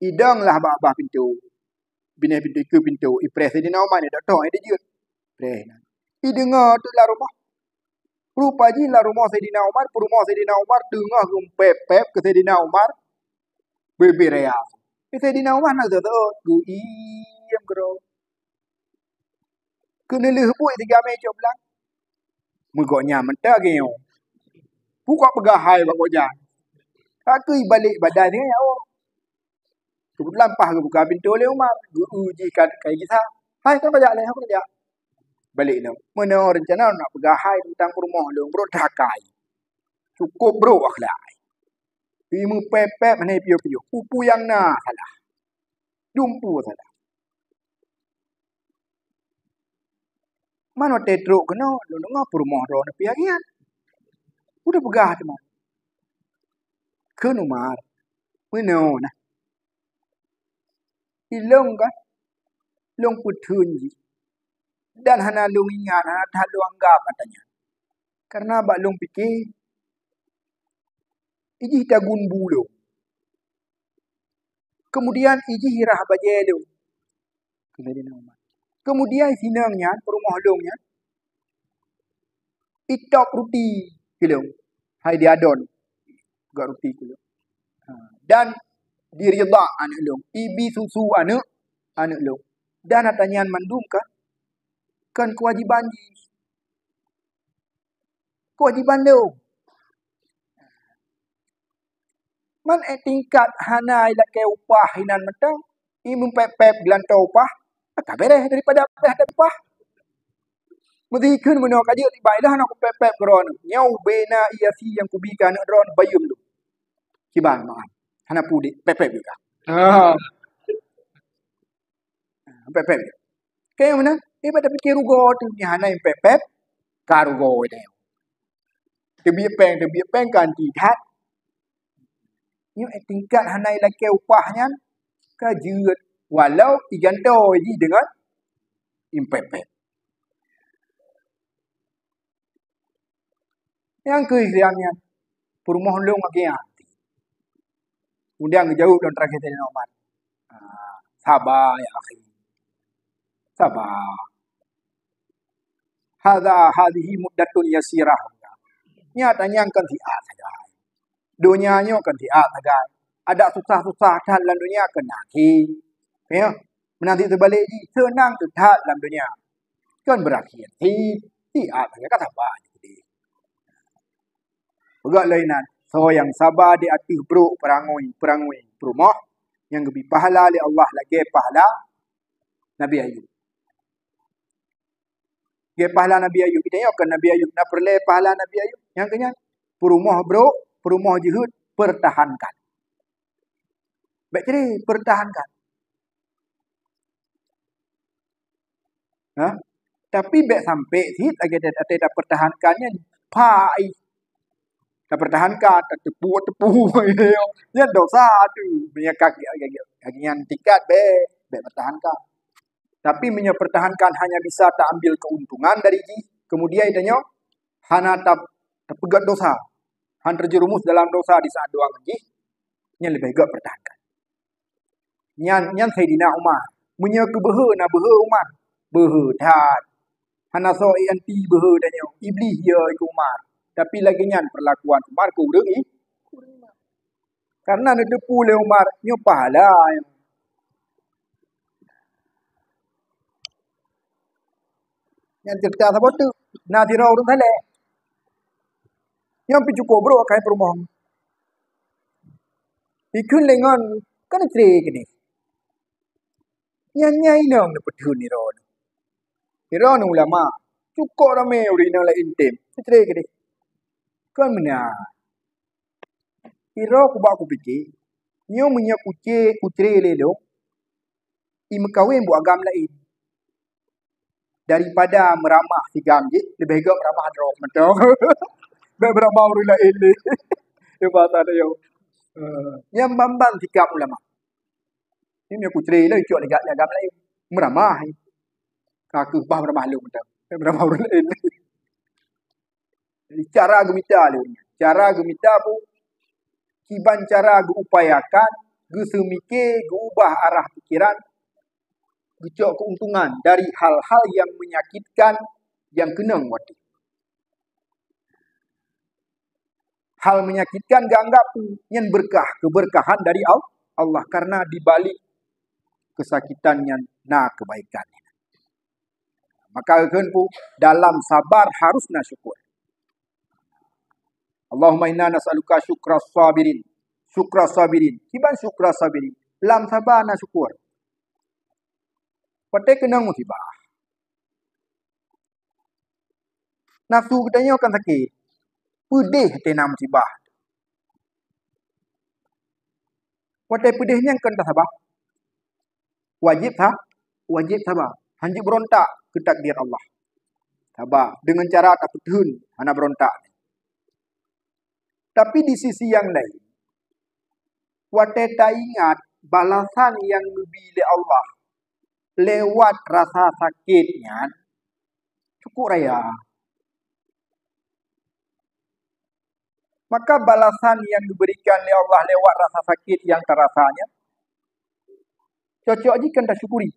Idong lah bak babah pintoe. Binéh pintoe, ikeue pintoe, ipreh Saidina Umar nyan, dak tong, eh, dijeuet. Preh nyan. Ideungoe teuk lam rumoh. Rupa jih lam rumoh Saidina Umar, peurumoh Saidina Umar, teungoh geupép-pép keu Saidina Umar, bubé raya. Saidina Umar na seuôt, geuiem keudroe. Keuneulheueh buet tiga mé cok blang. Meugok nyan mantong geunyoe. Pukok peugah hai bak gobnyan. Ka keu ibalek badan nyan, ya Allah. Keubeutulan paih geubuka pintoe lé Umar. Geu-eu jih ka, ka gisa. "Hai, kon kajak lé, kon kajak." Balek lom. Meunoe reuncana nak peugah hai teuntang peurumoh lôn, brok that akai. Cukôp brok akhlak. Imeupép-pép hana piôh-piôh. Peue-peue nyang na salah. Dumpeue salah. Man watèe trok keunoe, lôn deungoe peurumoh droeneuh pih agiat. Udah peugah teuma. Kheun Umar, "Meunoe nah. Ilôn kan, lôn peutheun jih. Dan hana lôn ingat, hana that lôn anggab ata nyan. Karena bak lôn pike, ijih tagun bu lôn. Kemudian ijih irah bajèe lôn." Kheun Saidina Umar. Kemudian sinong nyan, peurumoh lôn nyan, itôp ruti keu lôn. Hai diadon, gak ruti keu lôn. Ha, dan diridha aneuk lôn. Ibi susu aneuk, aneuk lôn. Dan ata nyan mandum kan, kan keuwajéban jih. Kewajiban lôn. Man iktikad hana ilakée upah inan mantong, i meupép-pép geulantoe upah, ka bereh daripada peh ada upah. Meusikeun meunoe ka jeuet ibai dah na kupép-pép keudroe nyoe, ubena iya si nyang kubi keu aneuk droe bayeum tu. Kiban maan. Hana pudek, pép-pép juga. Ha. Pép-pép juga. Kaya mana? Eh, pada pikir rugoe tu, ni hana pép-pép, ka rugoe dia. Teubiet péng, teubiet péng kan tidak. Nyoe iktikad hana ilakée upah nyan ka jeuet, walau igantoe jih deungon impép-pép. Nyang keu Islam nyan, peurumoh lôn lagée nyan. Kemudian geujaweueb lôn teurakhier tadi Umar. Ah, saba ya akhi. Saba. Hadza hadhihi muddatun yasirah. Nyata nyang kan siat sagai. Donya nyoe kan siat sagai. Ada susah-susah that lam donya keunan hi. Ya. Meunan seubalek jih, seunang teuh that lam donya. Kan berakhir hi. Siat sagai, ka saba jih. Peugah lainan, soe nyang saba di ateueh brok peurangui-peurangui peurumoh, nyang geubi pahala lé Allah lagée pahala Nabi Ayub. Lagée pahala Nabi Ayub, geutanyoe kan Nabi Ayub na peureulée pahala Nabi Ayub? Nyang keu nyan, peurumoh brok, peurumoh jeuhet, pertahankan. Bék cre, pertahankan. Ha? Tapi bék sampai sit lagée that, that, that pertahankan nyan. Pai. Tapertahankan, tateupeue-teupeue. Nyan dosa tu. Meunyoe ka, ka, ka, ka nyan tingkat, bék, bék pertahankan. Tapi meunyoe pertahankan hanya bisa taambil keuntungan dari jih, kemudian tanyoe hana ta-, tapeugét dosa. Han terjerumus dalam dosa di saat doang jih, nyan leubeh gét pertahankan. Nyan, nyan Saidina Umar. Meunyoe keu beuhe na beuhe Umar, beuhe that. Hana soe anti beuhe tanyoe. Iblih ya keu Umar. Tapi lagée nyan perlakuan Umar keu ureuëng i-, karena neuteupeue lé Umar nyoe pahala. Nyan cerita saboh teuk, na sidroe ureuëng saleh. Nyang pih cukôp brok akai peurumoh. Ikheun lé ngon kan cre keudeh. Nyan nyang inong neupeutheun sidroe. Sidroe ulama, cukôp ramé ureuëng inong laén tem, cre keudeh. Kon meunan. Sidroe kubak kupike, nyoe meunyoe kucre, kucre lé lôn, i meukawen bu agam laén. Daripada meuramah sigam jih, leubeh gét meuramah droe mantong. Bék meuramah ureuëng laén lé. Nyoe bahasa dia. Eh, nyang ban-ban sikap ulama. Nyoe meunyoe kucre lé, cok lé gét agam laén. Meuramah. Ka keuh bah meuramah lôn mantong. Bék meuramah ureuëng laén lé. Jadi, cara geumita lé ureuëng nyan. Cara geumita bu, kiban cara geuupayakan, geuseumike, geuubah arah pikiran, geucok keuntungan dari hal-hal yang menyakitkan yang keunong watée. Hal menyakitkan geuanggap nyan berkah, keberkahan dari Al-, Allah, karena di balik kesakitan nyan na kebaikan. Maka kheun pu, dalam sabar harus na syukur. Allahumma inna nas'aluka syukra sabirin. Syukra sabirin. Kiban syukra sabirin. Lam sabar na syukur. Watée keunong musibah, nafsu geutanyoe kan sakét. Peudeh até na musibah. Watée peudeh nyan kan tasaba. Wajéb sa-, wajéb saba. Hanjeuet beurontak keu takdir Allah. Saba deungon cara tapeutheun, hana beurontak. Tapi di sisi nyang laén, watée taingat balasan nyang neubi lé Allah lewat rasa sakét nyan, cukup raya. Maka balasan nyang geuberikan lé Allah lewat rasa sakét nyang tarasa nyan, cocok jih keu tasyukuri.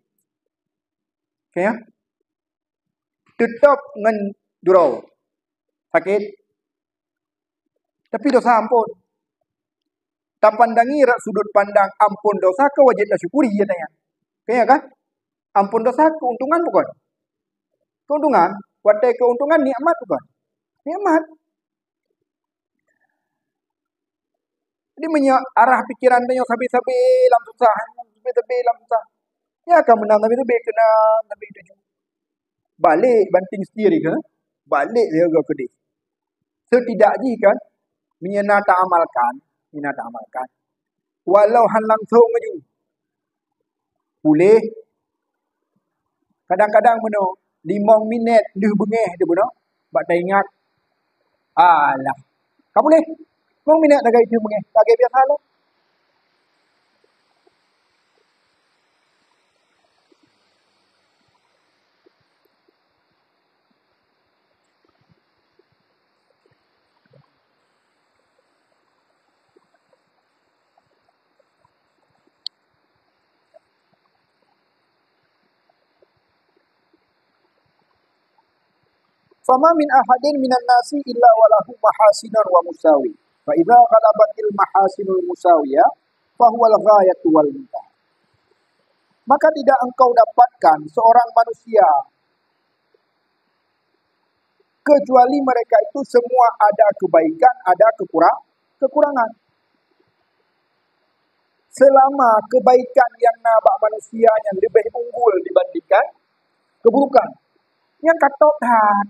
Oke, ya? Teutap ngon droe sakét, tapi dosa ampôn. Tapandangi rak sudut pandang ampôn dosa ka wajéb tasyukuri, ya tanya. Oke, ya kan? Ampôn dosa keuntungan bukan? Keuntungan, watée keuntungan nikmat bukan? Nikmat. Jadi meunyoe arah pikiran tanyoe sabe-sabe lam susah, sabe-sabe lam susah, nyan ka meunan sabe-sabe keunan sabe tuju. Balek banting setir ka, balek siaga keudeh. Setidak jih kan, meunyoe na taamalkan, meunyoe na taamalkan, walau han langsong laju, puléh. Kadang-kadang meunoe, limong minét lheueh beungéh teuh meunoe, bak taingat, alah, ka puléh. Limong minét lagèe itu beungéh, lagèe biasa lom. Fama min ahadin minan nasi illa walahu mahasinun wa musawi. Fa idza ghalabatil mahasinul musawiya, fa huwal ghayatu wal muntaha. Maka tidak engkau dapatkan seorang manusia kecuali mereka itu semua ada kebaikan, ada kekurang-, kekurangan. Selama kebaikan nyang na bak manusia nyan leubeh unggul dibandingkan keburukan, nyan ka top that.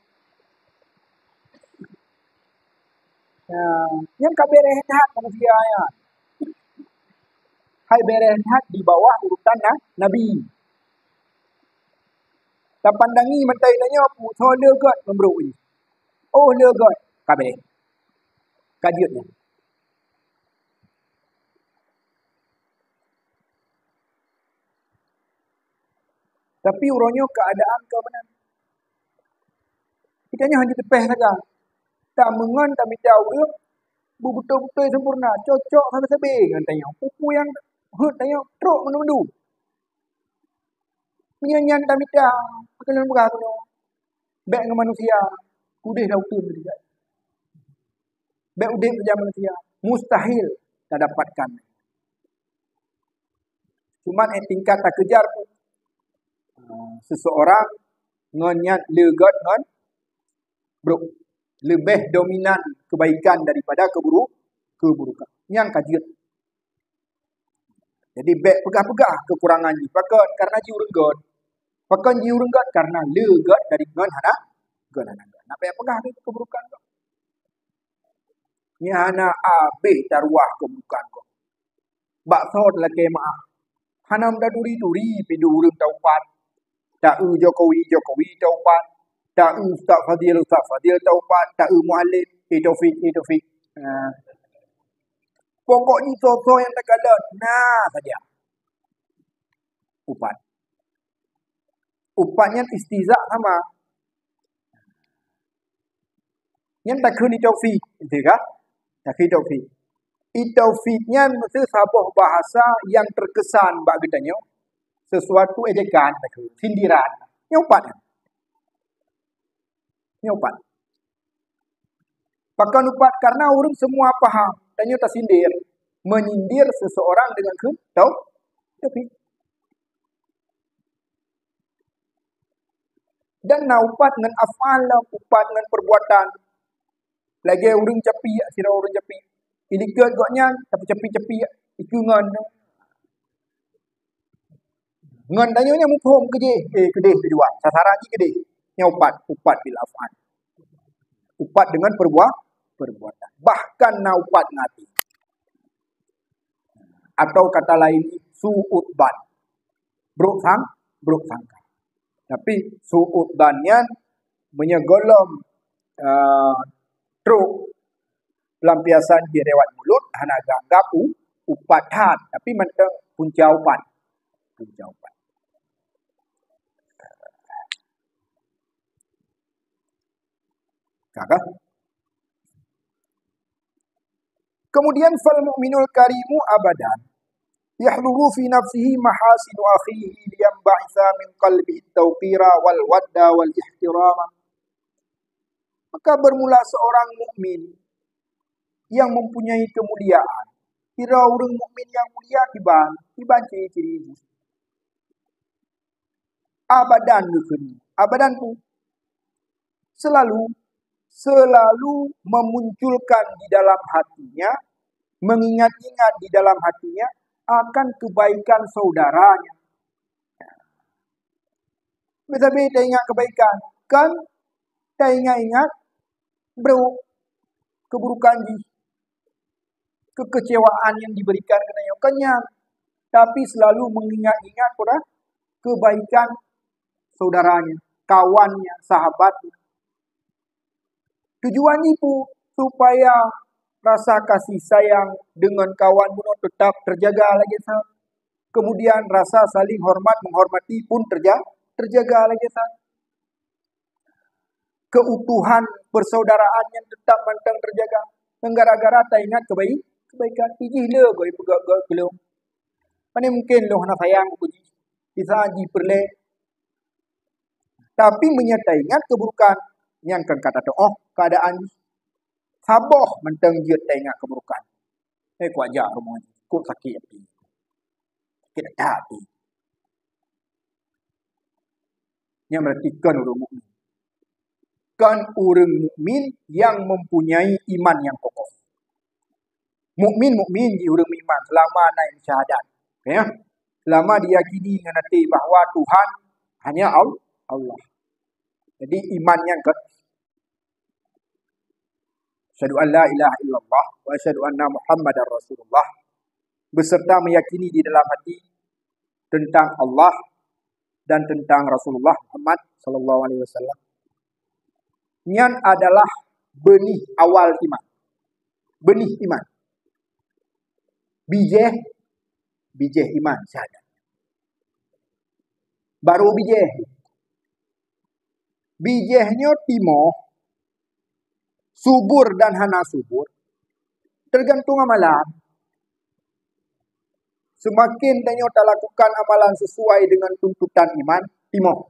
Nah, nyan ka bereh that manusia nyan. Hai bereh that di bawah urutan na-, nabi. Tapandangi mata tanyoe, pu-, soe le göt ngon brok nyoe. Oh, le göt, ka bereh. Ka jeuet nyan. Tapi uroe nyoe keuadaan ka meunan. Geutanyoe hana teupeh sagai. Tameungon tamita ureueng beubeutôi-beutôi sempurna, cocok sabe-sabe ngon tanyoe. Peue-peue nyang heuet tanyoe trok mandum-mandum. Meunyoe nyan tamita, pakon lôn peugah keunoe, bèk ngon manusia, udeh lam uteuen teuh. Bèk udeb saja manusia, mustahil tadapatkan. Cuman, eh, tingkat takejar pun, ah, seseorang ngon nyan le göt ngon brok. Leubeh dominan kebaikan daripada keburu-, keburukan. Nyan ka jeuet. Jadi, bèk peugah-peugah kekurangan jih. Pakon? Karena jih ureueng göt. Pakon jih ureueng göt? Karena le göt dari ngon hana, ngon hana göt. Nah, bèk peugah lé keburukan gob. Nyan hana abéh taruwah keburukan gob. Bak soe talakèe meu'ah. Hana meutaturi-turi pih di ureueng taupat. Taeu Jokowi, Jokowi taupat. Taeu Ustaz Fadil, Ustaz Fadil taupat. Taeu Mualem, eh, Taufik, eh, Taufik. Ah. Pokok jih soe-soe nyang takalon, na saja upat. Upat nyan istihza sama. Nyan takheun i Taufik, gitu kan? Takheun i Taufik. I Taufik nyan meusti saboh bahasa nyang terkesan bak geutanyoe, sesuatu ejekan, takheun, sindiran. Nyan upat nyan. Nyan upat. Pakon upat? Karena ureueng semua paham, tanyoe tasindir, menyindir seseorang dengan kheun tau-, Taufik. Dan na upat ngon af'al, upat ngon perbuatan. Lagèe ureueng capiek, sidroe ureueng capiek. Ilikot gobnyan, tapeucapiek-capiek, ikeue ngon. Ngon tanyoe nyan muphom keudeh, eh, keudeh tujuan. Sasaran jih keudeh. Nyan upat, upat bil af'al. Upat dengan perbuat-, perbuatan. Bahkan na upat ngon até. Atau kata lain, su'udzan. Brok sang-, brok sangka. Tapi su'udzan nyan meunyoe gohlom, eh, trok pelampiasan di riwayat mulut, hana geuanggap u-, upat that, tapi mantong punca upat. Punca upat. Ka, ka? Kemudian, fal mu'minul karimu abadan yahduru fi nafsihi mahasinu akhihi liyanba'itha min qalbihi tauqira wal wadda wal ihtirama. Maka bermula seorang mukmin yang mempunyai kemuliaan, kira ureueng mukmin nyang mulia kiban, kiban ciri-ciri jih. Abadan geukheun. Abadan tu selalu, selalu memunculkan di dalam hatinya mengingat-ingat di dalam hatinya akan kebaikan saudaranya. Beutabi taingat kebaikan, kan taingat-ingat brok, keburukan jih, kekecewaan yang diberikan keunan nyoe, kan nyan. Tapi selalu mengingat-ingat pada kebaikan saudaranya, kawannya, sahabatnya. Tujuan jih peue? Supaya rasa kasih sayang dengan kawan bunoe tetap terjaga lagée nyan. Kemudian rasa saling hormat menghormati pun terja-, terjaga lagée nyan. Keutuhan persaudaraan nyang tetap mantong terjaga. Ngon gara-gara taingat kebai-, kebaikan. Ijih le goe peugah-peugah keu lôn. Pane mungken lôn hana sayang keu jih. Bisa jih peureulée. Tapi meunyoe taingat keuburukan, nyan kan ka tatuoh keuadaan jih. Saboh mantong jeuet taingat keuburukan. Eh, kuajak rumoh jih, kok sakét até. Sakét that até. Nyan berarti kon ureuëng mukmin. Kon ureuëng mukmin yang mempunyai iman yang kokoh. Mukmin, mukmin jih ureuëng meuiman selama na syahadat. Ya. Selama diyakini ngon até bahwa Tuhan hanya Al-, Allah. Jadi iman nyang ke-, asyhadu an la ilaha illallah wa asyhadu anna Muhammadar Rasulullah, beserta meyakini di dalam hati tentang Allah dan tentang Rasulullah Muhammad sallallahu alaihi wasallam. Nyan adalah beunih awal iman. Beunih iman. Bijéh, bijéh iman syahadat. Baru bijéh. Bijéh nyoe timoh, subur dan hana subur, tergantung amalan. Seumaken tanyoe talakukan amalan sesuai dengan tuntutan iman, timoh.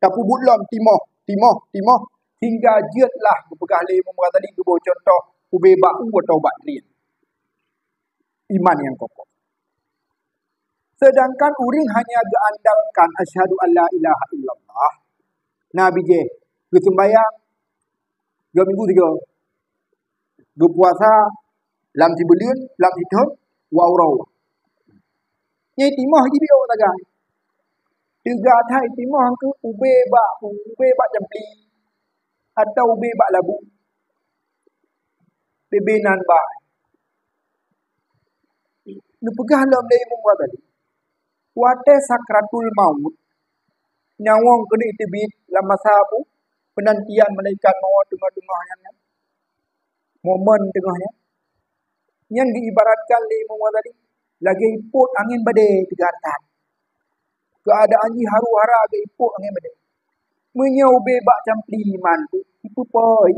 Tapeubuet lom timoh, timoh, timoh, hingga jeuet lah geupeugah lé Imam Ghazali geuboh cuntoh ubé bak u atau bak drien. Iman nyang kokoh. Sedangkan ureuëng hanya geuandalkan asyhadu an la ilaha illallah, na bijéh, geuseumbayang dua minggu tiga, geupuasa lam sibuleuen, lam sithon, wa uroe. Nyang timoh jibiôh sagai. Teuga that timoh keu ubé bak, ubé bak campli atau ubé bak labu. Bebe nan ba. Neupeugah lom lé Imam Ghazali, watée sakratul maut, nyawöng keuneuk teubiet lam masa peue? Peunantian malaikat maut teungoh-teungoh nyan, momen teungoh nyan. Nyan geuibaratkan lé Imam Ghazali lagée ipot angén badée teuga that. Keuadaan jih haru-hara geuipok angén badée. Meunyoe ubé bak campli iman tu, ipeupoi.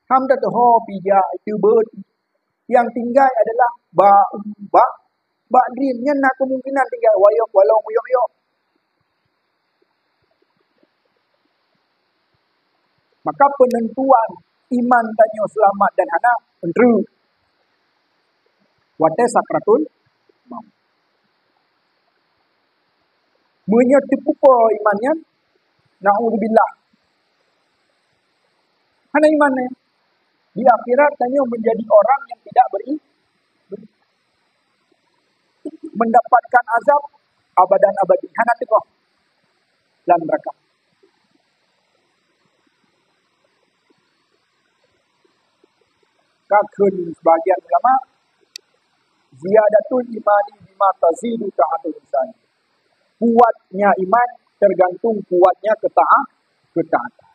Ham tatuho pih jak, teubeut. Nyang tinggai adalah bak, bak, bak drien. Nyan na kemungkinan tinggai wayok walau muyok-yok. Maka penentuan iman tanyoe seulamat dan hana entreu watée sakratul maut. Meunyoe teupupo iman nyan, naudzubillah, hana iman nyan. Di akhirat tanyoe menjadi orang yang tidak beri-, mendapatkan azab abadan abadi, hana teugoh lam neraka. Ka kheun sebagian ulama, ziyadatul imani bima tazidu ta'atul insani. Kuatnya iman tergantung kuatnya ketaat, ketaatan.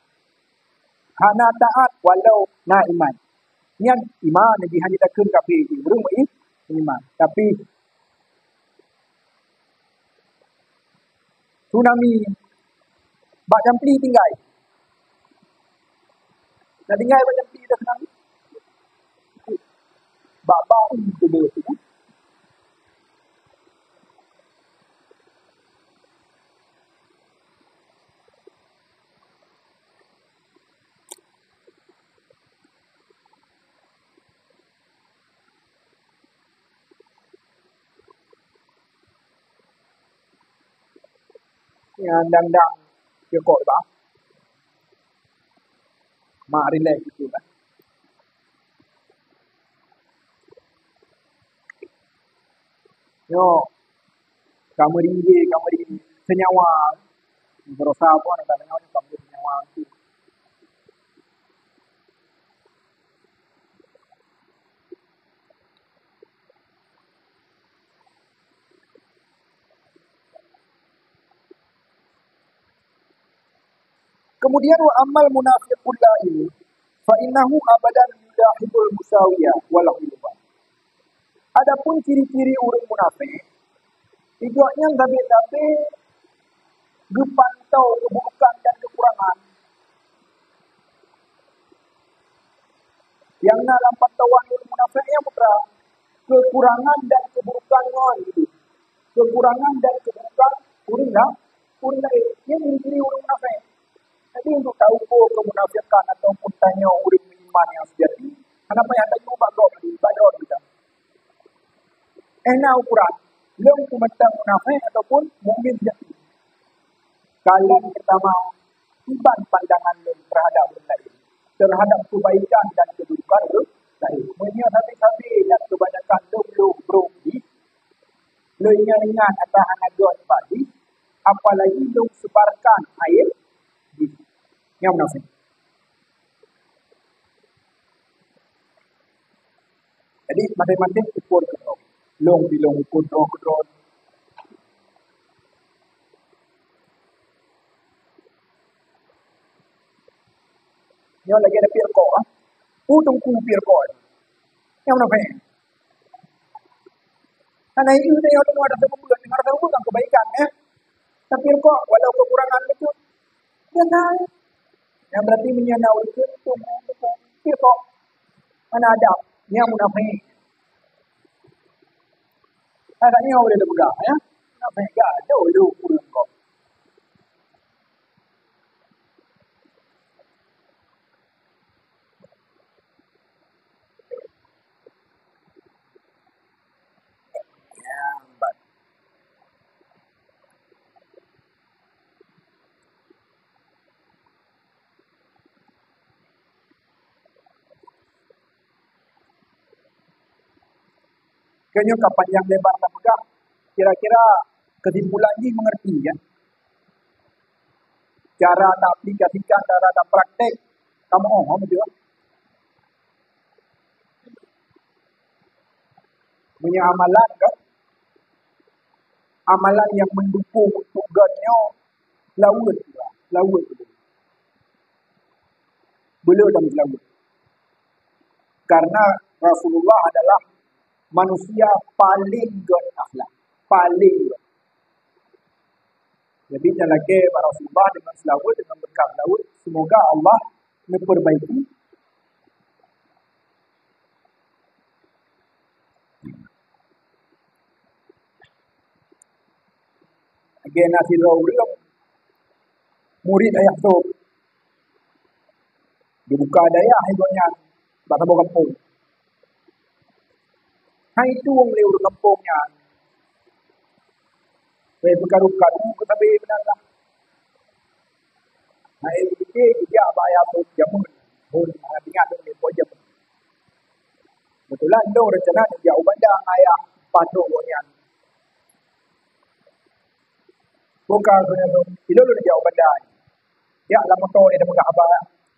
Hana taat walau na iman. Nyan iman jih hana takheun kafé, ureuëng meuiman. Tapi tsunami bak campli tinggai. Na tinggai bak campli dah tsunami. Bak bau tu dia tu. Ya, dang-dang cukok bah. Mak relax gitu kan. Nyoe, ka meuringgé, ka meuri seunyawa. Berusaha pun, ka seunyawa, ka meuri seunyawa. Kemudian, wa ammal munafiqul lain, fa innahu abadan yulahibul musawiya wal ghilba. Adapun ciri-ciri ureuëng munafék, gobnyan sabe-sabe geupantau keuburukan dan keukurangan. Nyang na lam pantauan ureuëng munafék nyan putra, keukurangan dan keuburukan ngon, keukurangan dan keuburukan ureuëng la-, ureuëng laén. Nyan ciri-ciri ureuëng munafék. Jadi, untuk tahu peue keumunafikan ataupun tanyoe ureuëng beriman nyang seujati, hana payah tanyoe bak gob, bak droe teuh. Eh, na ukuran, lôn peumantang munafék ataupun mukmin seujati. Kalon peurtama, kiban pandangan lôn teuhadap ureuëng laén, teuhadap keubaikan dan keuburukan ureuëng laén. Meunyoe sabe-sabe dan keubanyakan lôn, lôn brok jih, lôn ingat-ingat ata hana göt bak jih, apalagi lôn sebarkan aéb jih. Nyan munafék. Jadi, maséng-maséng ukur keudroe. Lôn pih lôn ukur droe keudroe. Nyoe lagèe na pih rukok, ah. Peue teungku pih rukok? Nyan munafék. Karena itu saya orang ada satu bulan, ada satu bulan kebaikan, eh. Tapi rukok, walau kekurangan itu, dia naik. Yang berarti meunyoe na ureuëng tubuh, tubuh, rukok. Mana ada? Nyan munafék. Agaknya boleh dipeugah, ya. Nak peugah, ada dulu ureuëng kok. Ya, lambat. Keu nyoe ka panjang lebar tapeugah, kira-kira keusimpulan jih mengerti, kan? Cara taaplikasikan, cara tapraktek, kamoe, oh, beutôi. Meunyoe amalan, kan? Amalan nyang mendukung untuk göt nyoe, laweuet, laweuet. Beu le tameuseulaweuet. Karena Rasulullah adalah manusia paling göt akhlak, paling göt. Jadi, nyan lagèe bak Rasulullah deungon seulaweuet, deungon beureukat seulaweuet, semoga Allah neupeurbaiki. Lagèe na sidroe ureueng murit Ayah Sop, jibuka dayah lé gobnyan bak saboh gampông. Hai tueng lé ureueng gampông nyan, wéh peukaru-karu keu sabe meunan lah. Hai, geujak bak Ayah Sop jameun, phon hana teuingat lôn lé po jameun. Keubeutulan lôn reuncana neujak u Banda ngon ayah, patrok gobnyan. Boh ka geutanyoe, ilôn lôn jak u Banda. Jak lam moto lé tapeugah haba.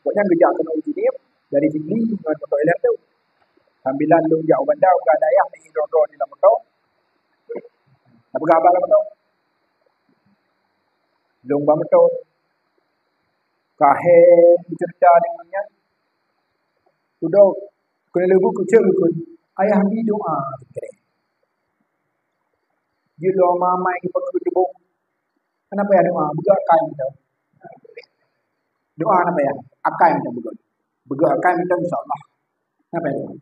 Gobnyan geujak keunoe u Jeunieb, dari Sigli ngon moto L R tu. Sambilan lôn jak u Banda, u Banda ayah, meu'en droe-droe di lam moto. Tapeugah haba lam moto. Lôn bak moto. Ka hé beuceurita deungon nyan. Dudoe keuneuk leubu keuceue geukheun, ayah bi doa sikrek. Jeuet lom amai geupeukheun teuboh. Hana payah doa, beugot akai mantong. Doa hana payah, akai mantong beugot. Beugot akai mantong, insya Allah. Hana payah doa.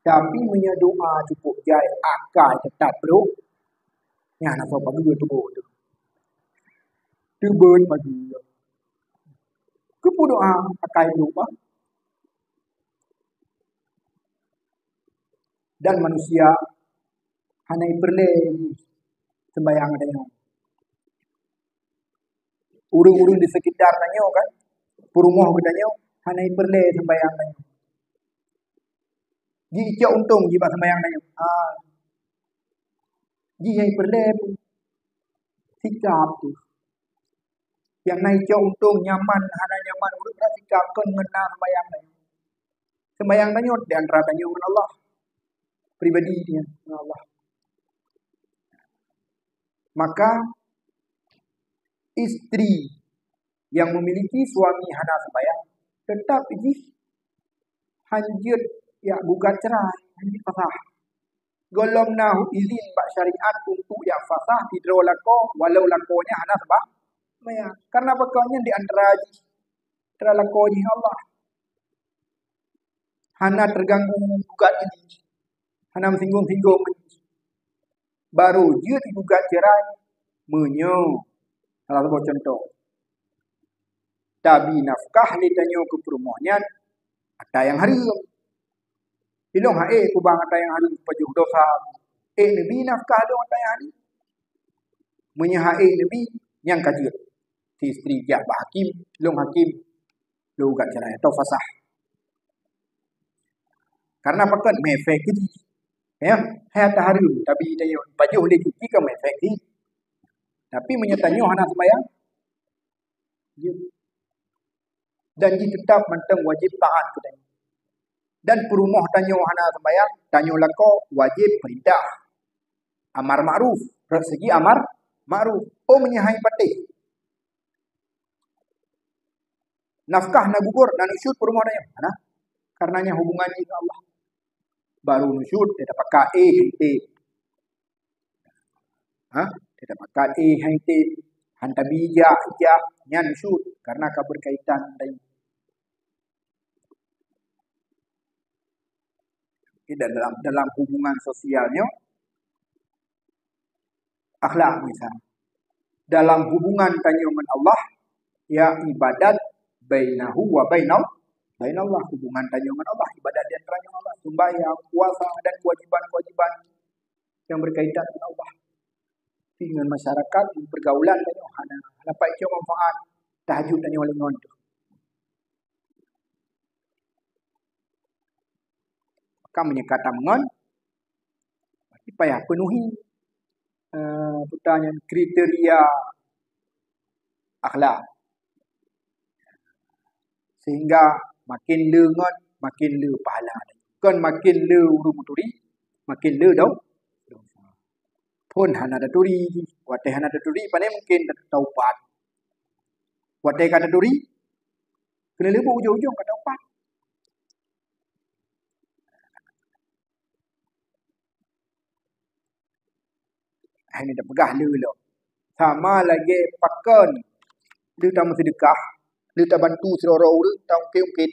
Tapi meunyoe doa cukup jai, akai teutap trok, nyan hana soe pageue teuboh tu. Teubeuet pageue. Keupeue doa akai meurumpok? Dan manusia hana ipeureulée sembahyang geutanyoe. Ureuëng-ureuëng di sekitar tanyoe kan, peurumoh geutanyoe hana ipeureulée sembahyang tanyoe. Ji icok untông jih bak sembahyang tanyoe. Ha. Jih nyang peureulée pun sikap tu. Nyang na icok untông nyaman, hana nyaman, ureuëng brat sikap kon ngon na sembahyang. Sembahyang tanyoe di antara tanyoe ngon Allah. Pribadi dia ngon Allah. Maka istri yang memiliki suami hana sembahyang, tetap jih hanjeuet ya gugat cerai, hanjeuet fasah. Gohlom na izin bak syariat untuk ya fasah sidroe lakoe, walau lakoe nyan hana sembah-, sembahyang. Karena pakon nyan di antara jih, antara lakoe jih Allah. Hana terganggu gugat ini. Hana meusinggung-singgung. Baru jeuet gugat cerai meunyoe, salah saboh contoh, tabi nafkah lé tanyoe keu peurumoh nyan ata nyang hareuem. Ilong hak ék kubang ata nyang hareuem pajoh dosa. Ék neubi nafkah lôn ata nyang hareuem. Meunyoe hak ék neubi, nyang ka jeuet. Si istri jak bak hakim, lôn hakim, lôn gugat cerai atau fasah. Karena pakon meuefek keu jih. Ya, hai ata hareuem, tabi tanyoe pajoh lé jih ka meuefek jih. Tapi meunyoe tanyoe hana sembahyang, ya. Dan jih tetap mantong wajib taat keu tanyoe. Dan peurumoh tanyoe hana sembahyang, tanyoe lakoe wajib perintah. Amar makruf, rot segi amar makruf. Oh, meunyoe hai patéh. Nafkah na gugur, na nusyut peurumoh tanyoe. Hana. Karena nyan hubungan jih ngon Allah. Baru nusyut, dia tapakat, eh, eh. Ha? Dia tapakat, eh, hai tém. Han tabi jak, jak, nyan nusyut. Karena ka berkaitan dengan Jadi, dalam, dalam hubungan sosial nyoe, akhlak misal. Dalam hubungan tanyoe ngon Allah, ya ibadat bainahu wa bainal, bainallah. Hubungan tanyoe ngon Allah, ibadat di antara nyoe Allah. Sembahyang, puasa, dan kewajiban-kewajiban yang berkaitan dengan Allah. Tapi ngon masyarakat, pergaulan tanyoe hana, hana paih cok manfaat tahajud tanyoe lé ngon tu. Maka meunyoe ka tameungon, berarti payah penuhi, eh, peue ta nyan, kriteria akhlak. Sehingga makin le ngon, makin le pahala. Kon makin le ureuëng meuturi, makin le dau-, dosa. Phon hana taturi, watée hana taturi, pane mungkin taupat. Watée ka taturi, keuneuk leuboh ujong-ujong ka taupat. Hai ni tapeugah le lom. Sama lagée pakon le tameuseudeukah, le tabantu sidroe ureuëng, taungkét-ungkét.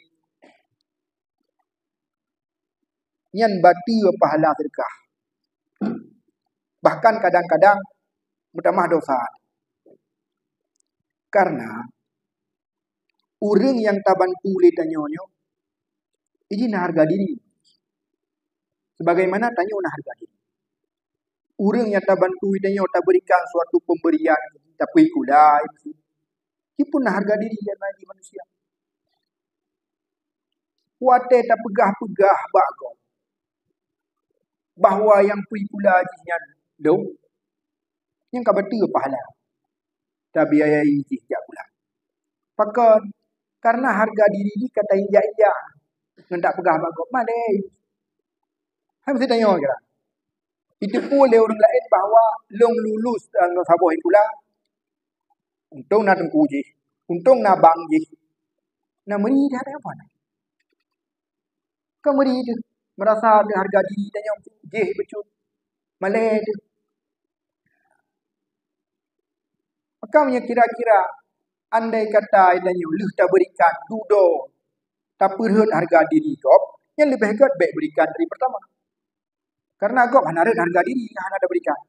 Nyan bateu pahala seudeukah. Bahkan kadang-kadang meutamah dosa. Karena ureuëng nyang tabantu lé tanyoe nyoe, jih na hareuga diri. Sebagaimana tanyoe na hareuga diri. Ureuëng nyang tabantu lé tanyoe, taberikan suatu pemberian, tapeukula, jih pun na hareuga diri nyang na di manusia. Watée tapeugah-peugah bak gob bahwa nyang peukula jih nyan lôn, nyan ka bateu pahala. Tabiayai jih jak pulang. Pakon? Karena hareuga diri jih ka tainjak-injak ngon tapeugah bak gob malée. Hai meusitanyoe kira. Jiteupeue lé ureuëng laén bahwa lôn lulus, eh, ngon saboh sikula. Untông na teungku jih, untông na bang jih. Na meuri that apa na? Ka meuri teuh, meurasa teuh hareuga diri tanyoe jih bacut. Malée teuh. Maka meunyoe kira-kira andai kata tanyoe lheueh taberikan dudoe, tapeurhot hareuga diri gob, nyan leubeh gét bék berikan dari pertama. Karena gob hana rhot hareuga diri, hana taberikan.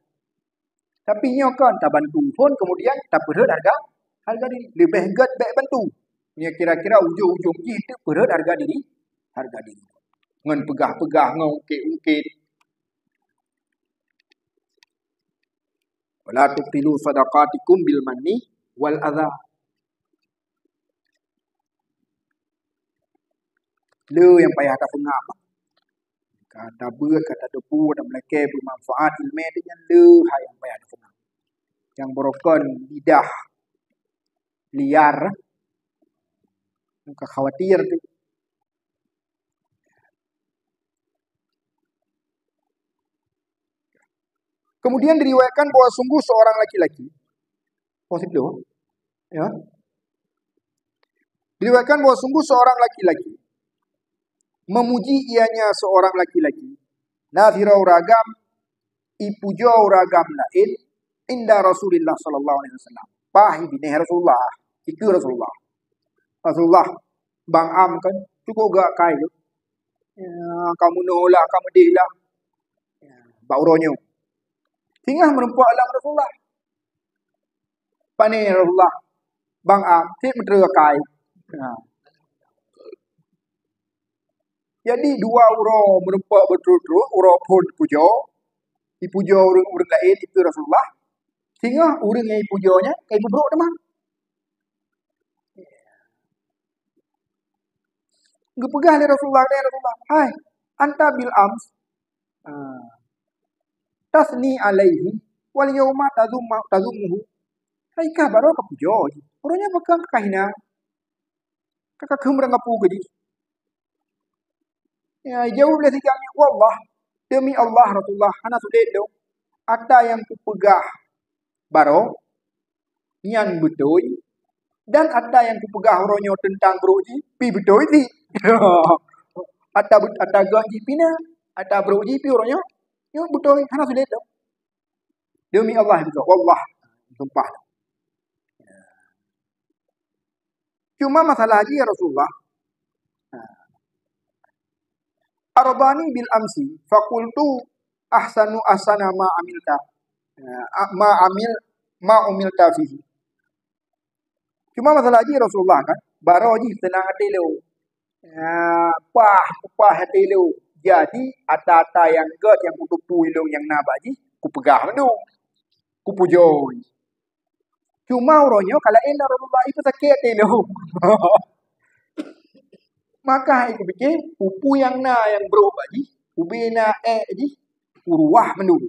Tapi nyoe kon tabantu phon, kemudian tapeurhot hareuga, hareuga diri. Leubeh gét bék bantu. Nyoe kira-kira ujong-ujong jih teupeurhot hareuga diri, hareuga diri. Ngon peugah-peugah, ngon ungkét-ungkét. "Wala tubtilu sadaqatikum bil manni wal adha." Le nyang payah tapeungab. Ka tabeuet, ka tateupeue, ka tameulakée beumanfaat ileumé teuh nyan leuhai nyang payah teupeugah. Nyang beurokon lidah liar, nyang ka khawatir teuh. Kemudian diriwayatkan bahwa sungguh seorang laki-laki, oh, siploh, ya. Diriwayatkan bahwa sungguh seorang laki-laki memuji ianya seorang laki-laki, nazira ureueng agam, ipujoe ureueng agam laén, inda Rasulillah sallallahu alaihi wasallam. Paih binéh Rasulullah, ikeue Rasulullah. Rasulullah, bang am kan, cukup gak kai tu. Ya, kamu nolah, kamu dihlah. Ya, bak uroe nyoe. Singoh meureumpok lam Rasulullah. Pane Rasulullah, bang am, cit meuteureu kai. Ha. Jadi, dua uroe meureumpok beutôi-beutôi, uroe phon pujoe, ipujoe ureueng, ureueng laén, ikeue Rasulullah. Singoh ureueng nyang ipujoe nyan ka ipeubrok teuma. Geupeugah lé Rasulullah, "Ya Rasulullah, hai, anta bil ams, ah, tasni alaihi, wal yauma tazumma-, tazummuhu." Hai, kah baroe kapujoe jih. Uroe nyoe pakon kakah hina? Kakah kheun meurangkapeue keu jih? Ya, jaweueb lé si Jami, "Wallah, demi Allah, Rasulullah, hana sulet lôn. Ata nyang kupeugah baroe, nyan beutôi, dan ata nyang kupeugah uroe nyoe teuntang brok jih, pi beutôi jih." Ata bet-, ata gét jih pi na, ata brok jih pi uroe nyoe, nyoe beutôi, hana sulet lôn. Demi Allah, beutôi, wallah, sumpah. Cuma masalah jih, ya Rasulullah, ardani bil amsi, faqultu ahsanu, ahsana ma amilta, ma amil, ma umilta fihi. Cuma masalah jih, Rasulullah kan, baroe jih seunang até lôn. Ya, paih, paih até lôn. Jadi, ata-ata nyang gét nyang kuteupeue lôn nyang na bak jih, kupeugah mandum. Kupujoe. Cuma uroe nyoe ka laén, Rasulullah, ipeusakét até lôn. Maka hai kupike, peue-peue nyang na nyang brok bak jih, ubé na ék jih, kuruwah mandum.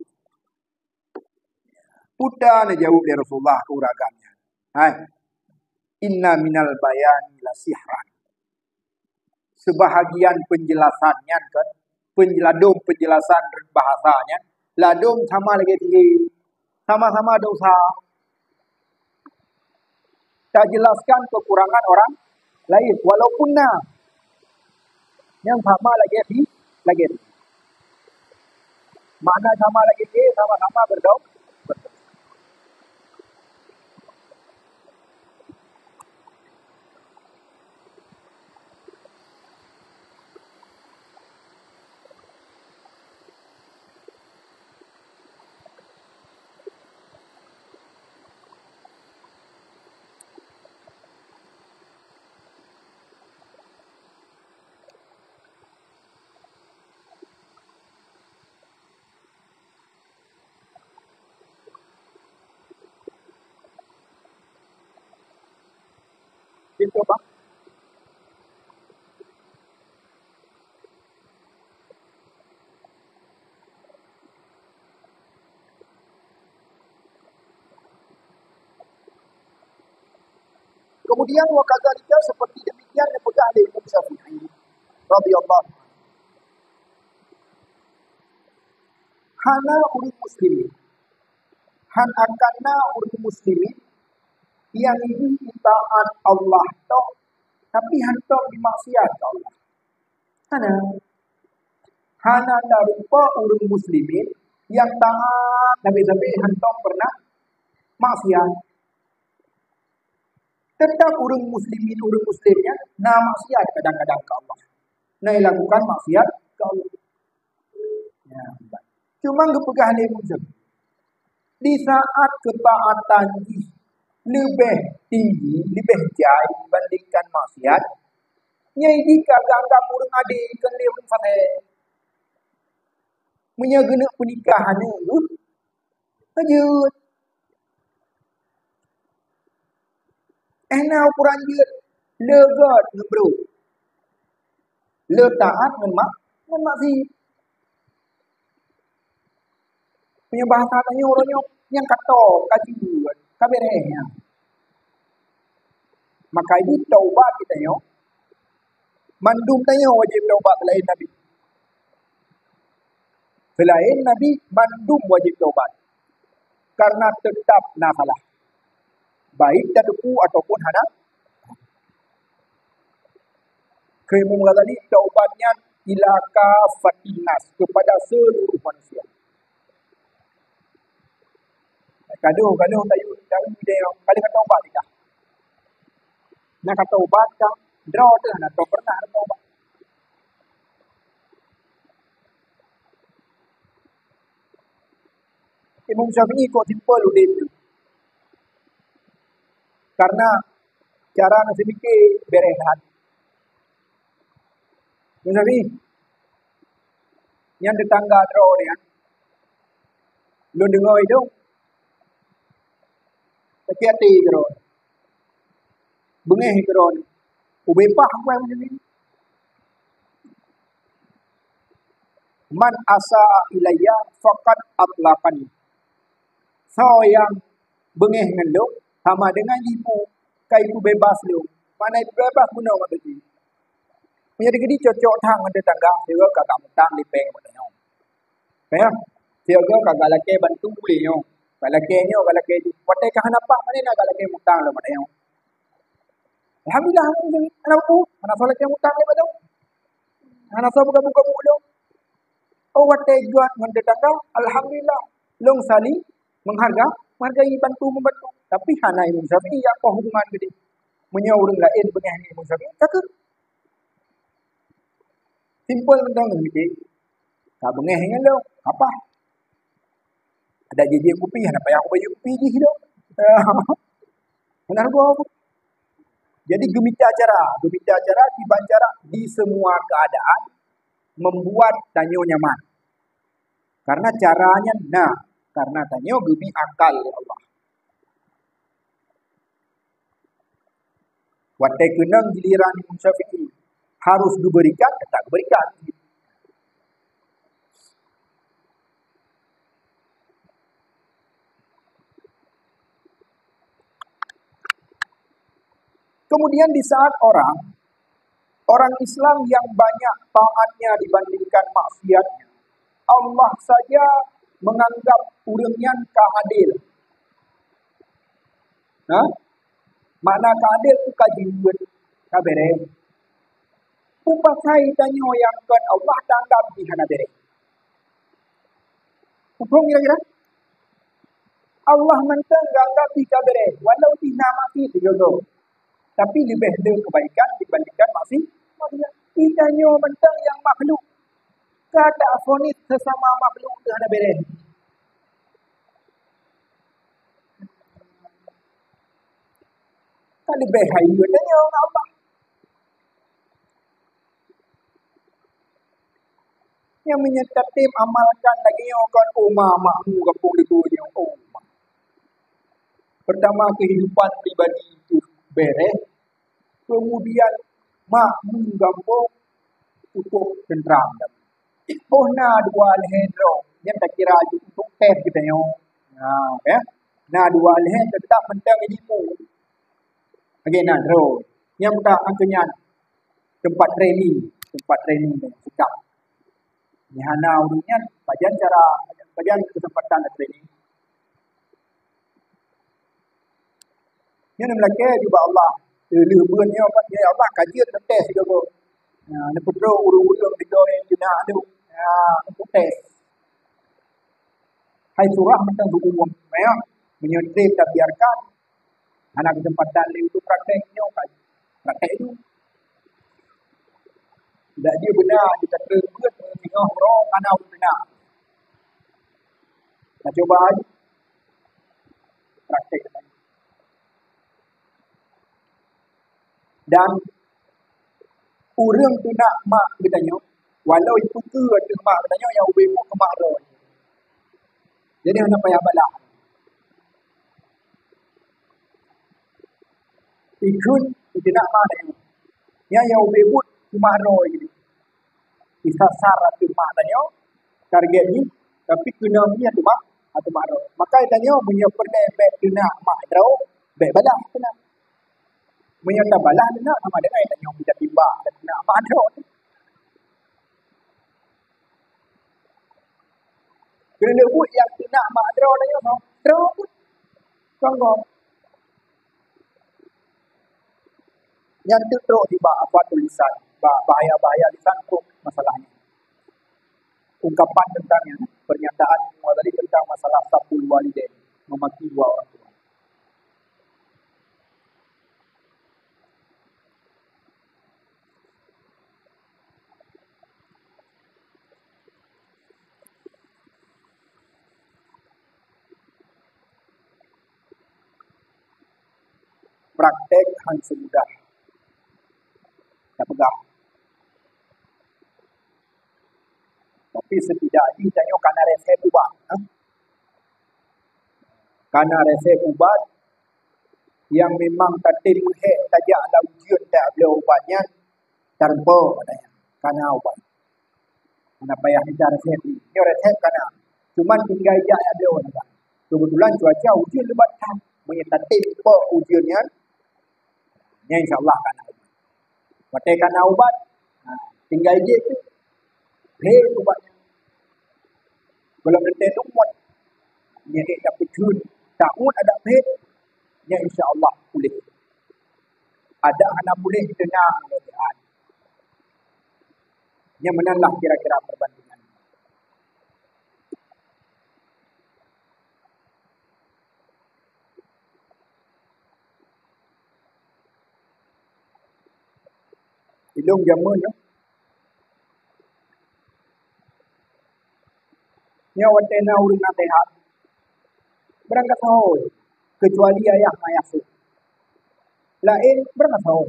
Peue ta neujaweueb lé Rasulullah keu ureueng agam nyan? Hai, inna minal bayani la sihran. Seubahagian peunjeulasan nyan kan, peunjela-, ladôm peunjeulasan bahasa nyan, ladôm sama lagée sihé, sama-sama dosa. Tajeulaskan keukurangan orang laén, walaupun na nyang sama lagée si-, lagée si. Makna sama lagée si, sama-sama beudau-, Pintoe bang. Kemudian, wa kadzalika, seperti demikian, dipeugah lé Imam Syafi'i radhiyallahu anhu. Hana ureuëng muslimin, han akan na ureuëng muslimin nyang jih taát Allah tok, tapi hantom jimaksiat keu Allah. Hana. Hana tarupa ureuëng muslimin nyang taát, tapi, tapi hantom pernah maksiat. Teutap ureuëng muslimin, ureuëng muslim nyan na maksiat kadang-kadang keu Allah. Na ilakukan maksiat keu Allah. Ya, cuma geupeugah lé Imam Syafi'i, di saat ketaatan jih leubeh tinggi, leubeh jai dibandingkan maksiat, nyan jih ka geuanggab ureuëng adé, kon lé ureuëng fasek. Meunyoe geuneuk peunikah aneuk geuh, ka jeuet. Eh, na ukuran jeuet, le gét ngon brok, le taát ngon mak-, ngon maksiat. Meunyoe bahasa tanyoe uroe nyoe nyang ka tom, ka jeuet, ka beres nyan. Maka jih taubat geutanyoe, mandum tanyoe wajéb taubat seulaén Nabi. Seulaén Nabi mandum wajéb taubat, karena teutap na salah, baik tateupeue ataupun hana. Keu Imam Ghazali, taubat nyan ila kafatin nas, kepada seluruh manusia. Ka lheueh, ka lheueh tayue, tayue deh, ka lheueh ka taubat teuh. Na ka taubat ka, droe teuh na droe pernah ka taubat. Imam Syafi'i kok simpel udép nyoe. Karena cara neuseumike beres that. Imam Syafi'i, nyan tetangga droe nyan, lôn deungoe idong, sakét até keudroe, beungéh keudroe, ubé paih buet macam nyoe. "Man asaa ilayya faqad atlaqani." Soe nyang beungéh ngon lôn, sama dengan jipu, ka jipeubeubaih lôn. Makna jipeubeubaih bunoe maksud jih. Meunyoe teukeudi cocok that ngon tetangga, sigoe ka, ka mutang lipéng bak tanyoe. Ka ya? Sigoe ka galakée bantu lé nyoe. Galakée nyoe, galakée jih. Watée ka hana pat, pane na galakée mutang lom bak tanyoe. Alhamdulillah, alhamdulillah. Hana peue, hana soe lakée mutang lé bak tanyoe. Hana soe buka-buka mulo. Oh, watée göt ngon tetangga, alhamdulillah. Lôn saling mengharga, menghargai bantu membantu. Tapi hana Imam Syafi'i jak poh hubungan geude. Meunyoe ureuëng laén beungéh ngon Imam Syafi'i, ka keuh. Simpel mantong meusti. Ka beungéh ngon lôn, ka paih. Ada jijik kupi, hana payah kubayeue kupi jih lôn. Hana rugoe. Jadi geumita cara, geumita cara, kiban cara di semua keadaan membuat tanyoe nyaman. Karena caranya na, karena tanyoe geubri akal lé Allah. Watée keunong giliran Imam Syafi'i harus geuberikan, tetap geuberikan. Kemudian di saat orang, orang Islam yang banyak taatnya dibandingkan maksiatnya, Allah saja menganggap ureuëng nyan ka adil. Nah, makna ka adil tu ka jeuet, ka beres. Peue pasai tanyoe nyang kon Allah tanggap jih hana beres? Muphom kira-kira? Allah mantong geuanggap jih ka beres, walau jih na maksiat sigoe-goe. Tapi leubeh le kebaikan dibandingkan maksi-, maksiat. Tanyoe mantong nyang makhluk, ka tavonis sesama makhluk teuh hana beres. Ka leubeh hai tanyoe ngon Allah. Nyang meunyoe tatem amalkan lagée nyoe kon, oh ma, makmu gampông leugo nyoe, oh ma. Pertama, kehidupan pribadi itu beres, kemudian makmu gampông cukup tentram. Oh na dua lhée droe, nyan takira untuk tes geutanyoe. Nah, ya. Na dua lhée tetap mantong ilmu. Lagée na droe. Nyang mudah angkeu nyan tempat training, tempat training sikap. Nyang hana ureuëng nyan, pajan cara, pajan keuseumpatan training. Nyan meulakée jih bak Allah. Lheueh beuet nyoe, ya Allah, ka jeuet teuntée sigoe-goe. Ya, neupeutrok ureuëng-ureuëng sigoe nyang keuneuk adu. Ya, neupeutes. Hai surah mantong beuuem, ya. Meunyoe treb tabiarkan, hana keuseumpatan lé untuk praktek nyoe kan. Praktek itu. Tidak dia beuna, kita terus buat singoh roh kana beuna. Kita coba aja. Praktek. Dan ureuëng teunak mak geutanyoe, walau ipeue ateueh mak geutanyoe nyang ubé buet keu mak droe. Jadi hana payah balah. Ikheun iteunak mak tanyoe. Nyan nyang ubé buet keu mak droe jih. Isasar ateueh mak tanyoe, target jih, tapi keunong jih ateueh mak, atau mak droe. Maka tanyoe meunyoe peureulèe bèk teunak mak droe, bèk balah teunak. Meunyoe tabalah teunak, sama dengan tanyoe mita timbak teunak mak droe. Keuneuk buet nyang teunak mak droe tanyoe, droe pun. Kon gob. Nyan teuk trok di bak apa tulisan, bak bahaya-bahaya lisan trok masalah nyan. Ungkapan tentang nyan, pernyataan Imam Ghazali tentang masalah sabbul walidain, memaki dua orang tua. Praktek han seumudah tapeugah. Tapi setidak jih tanyoe kana resep ubat, eh. Kana resep ubat nyang memang tatem meuhèk tajak lam ujeuen tajak bloe ubat nyan, tareumpok katanya. Kana ubat. Hana payah mita resep lé. Nyoe resep kana. Cuman tinggai jak jak bloe saja. Keubeutulan cuaca ujeuen lebat that. Meunyoe tatem pok ujeuen nyan, nyan insya Allah kana ubat. Watèe kana ubat, ha, tinggai jép tu. Bèk ubat nyan. Kalau teuntèe lumot, nyan tapeutheun, taôt adak bèk, nyan insya Allah puléh. Adak hana puléh, teunang lé. Nyan meunan lah kira-kira perbandingan. Ilôn jameun nyoe. Nyoe watèe na ureueng naseuhat, barangkasoe, keucuali ayah mayah sôk. Laén barangkasoe.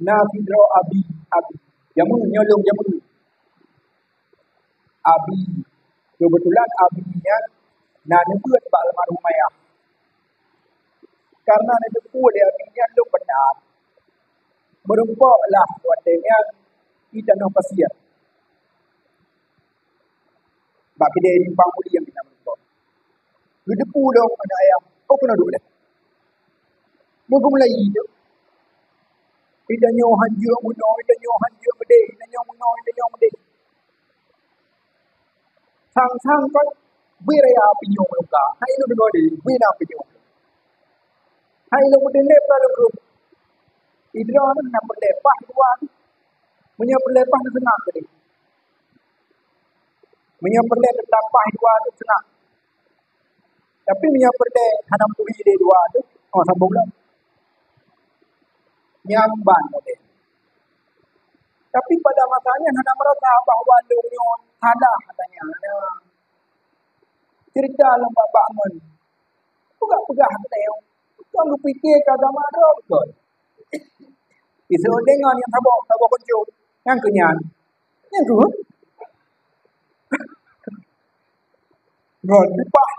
Na sidroe abi, abi. Jameun, nyoe lôn jameun. Abi. Keubeutulan abi nyan na neubeuet bak almarhum ayah. Karena neuteupeue lé abi nyan lôn peunat, meurumpok lah watèe nyan di tanoh pasian. Bak keudè simpang Mulieng na meurumpok. Geuteupeue lom aneuk ayah, oh, keunoe duek lé. Meukeumulai jih. Ita nyoe han jeuet meunoe, ita nyoe han jeuet meudeh, ita nyoe meunoe, ita nyoe meudeh. Sang-sang kon bui raya pinyueng lôn ka. Hai lôn deungoe deh, bui na pinyueng. Hai lôn meudeungoe ka lôn keuh. Idroe na peureulèe paih dua. Meunyoe peureulèe paih na seungab tadi. Meunyoe peureulèe teutab paih dua tu seungab. Tapi meunyoe peureulèe hana meutuhi lé dua tu, oh, sambông lom. Nyan ban model. Tapi pada masa nyan hana meurasa bahwa lôn nyoe salah katanya. Hana. Cerita lom bak-bak ngon. Peugah-peugah katanya. Kon geupike ka agama droe beutôi. Iseudeh ngon nyang saboh, saboh keuncueng. Nyang keu nyan. Nyang keu? Ngon lipah.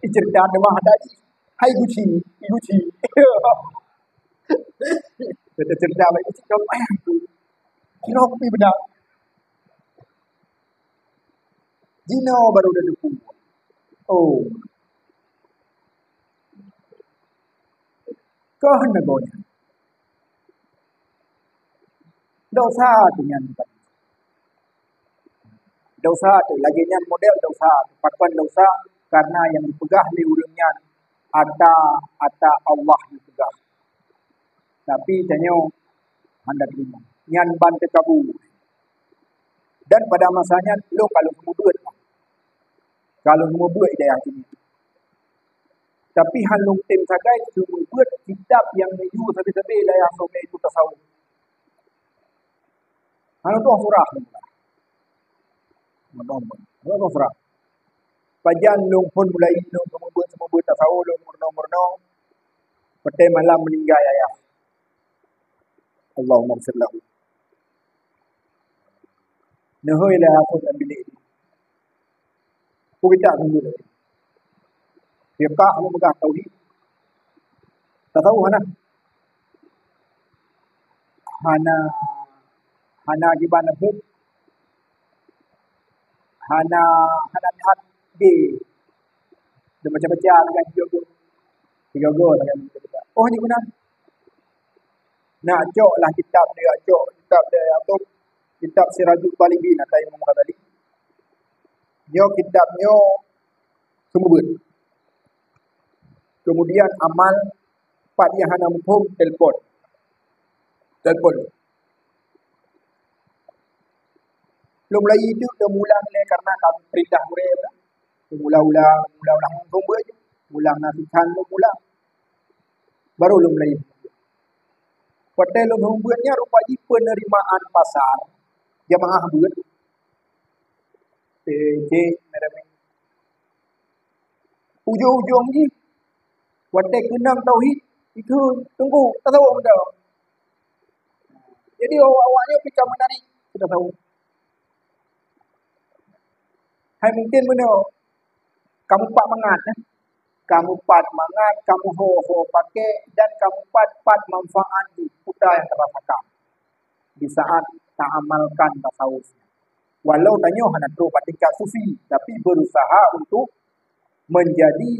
Icerita teuma ada jih. Hai guci, guci. Kata cerita baik guci kau payah tu. Kira kopi bedak. Jinoe baru dah depu. Oh. Keuh neugôh nyan. Dosa tu nyan. Dosa tu, lagèe nyan model dosa. Pakon dosa? Karena nyang dipeugah lé ureueng nyan ata, ata Allah dipeugah. Tapi tanyoe hana teurimong. Nyan ban teukabu. Dan pada masa nyan, lôn ka lôn seumeubeuet. Ka lôn seumeubeuet di dayah Cina. Tapi han lôn tem sagai seumeubeuet kitab nyang neuyue sabe-sabe dayah Somé itu tasawuf. Hana tueng surah. Hana tueng, hana tueng surah. Pajan lôn phôn mulai lôn seumeubeuet-seumeubeuet tasawuf lôn meurunoe-meurunoe. Watèe malam meuninggai ayah. Allahumma ghfir lahu. Neuhôi lé aku dalam bilik. Ku kita tunggu lagi. Fiqah lôn peugah tauhid. Tasawuf hana. Hana, hana kiban lagèe. hana, hana that deh. Dah baca-baca dengan tiga go. Tiga go lah kan. Oh, ni guna. Nak cok lah kitab dia, cok kitab dia, apa? Kitab Sirajul Thalibin atau Imam Ghazali. Nyoe kitab nyoe seumeubeuet. Kemudian amal, pat nyang hana muphom, telepon. Telepon. Lôn mulai itu lôn ulang lé karena kamoe perintah gurée. Lôn ulang-ulang, ulang-ulang lôn seumeubeuet. Ulang na seukan lôn ulang. Baru lôn mulai. Watée lôn seumeubeuet nyan rupa jih penerimaan pasar jamaah beuet. Eh, cek, madam. Ujong-ujong jih, watée keunong tauhid, itu tunggu, tasawuf dah. Jadi, awak-awak nyoe pih ka meunari, kita tahu. Hai mungkin beuna, kamoe pat mangat, eh. Kamoe pat mangat, kamoe ho-ho pakai, dan kamoe pat, pat manfaat di puta nyang tarasakan di saat taamalkan tasawuf. Walau tanyoe hana trok bak tingkat sufi, tapi berusaha untuk menjadi,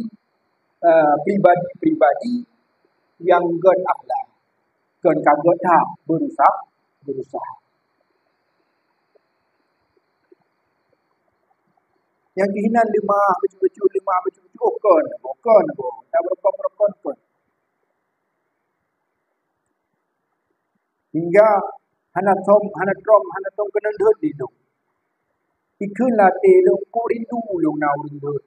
eh, pribadi-pribadi nyang göt akhlak. Kon ka göt that, berusaha, berusaha. Nyang keuh inan leumah, bacut-bacut, leumah, bacut-bacut, oh, kon, oh, kon, oh, dah beurukon-beurukon, kon. Hingga hana tom, hana trom, hana tom keuneuk deuet di lôn. Ikheun lam até lôn, kok rindu lôn na ureueng deuet.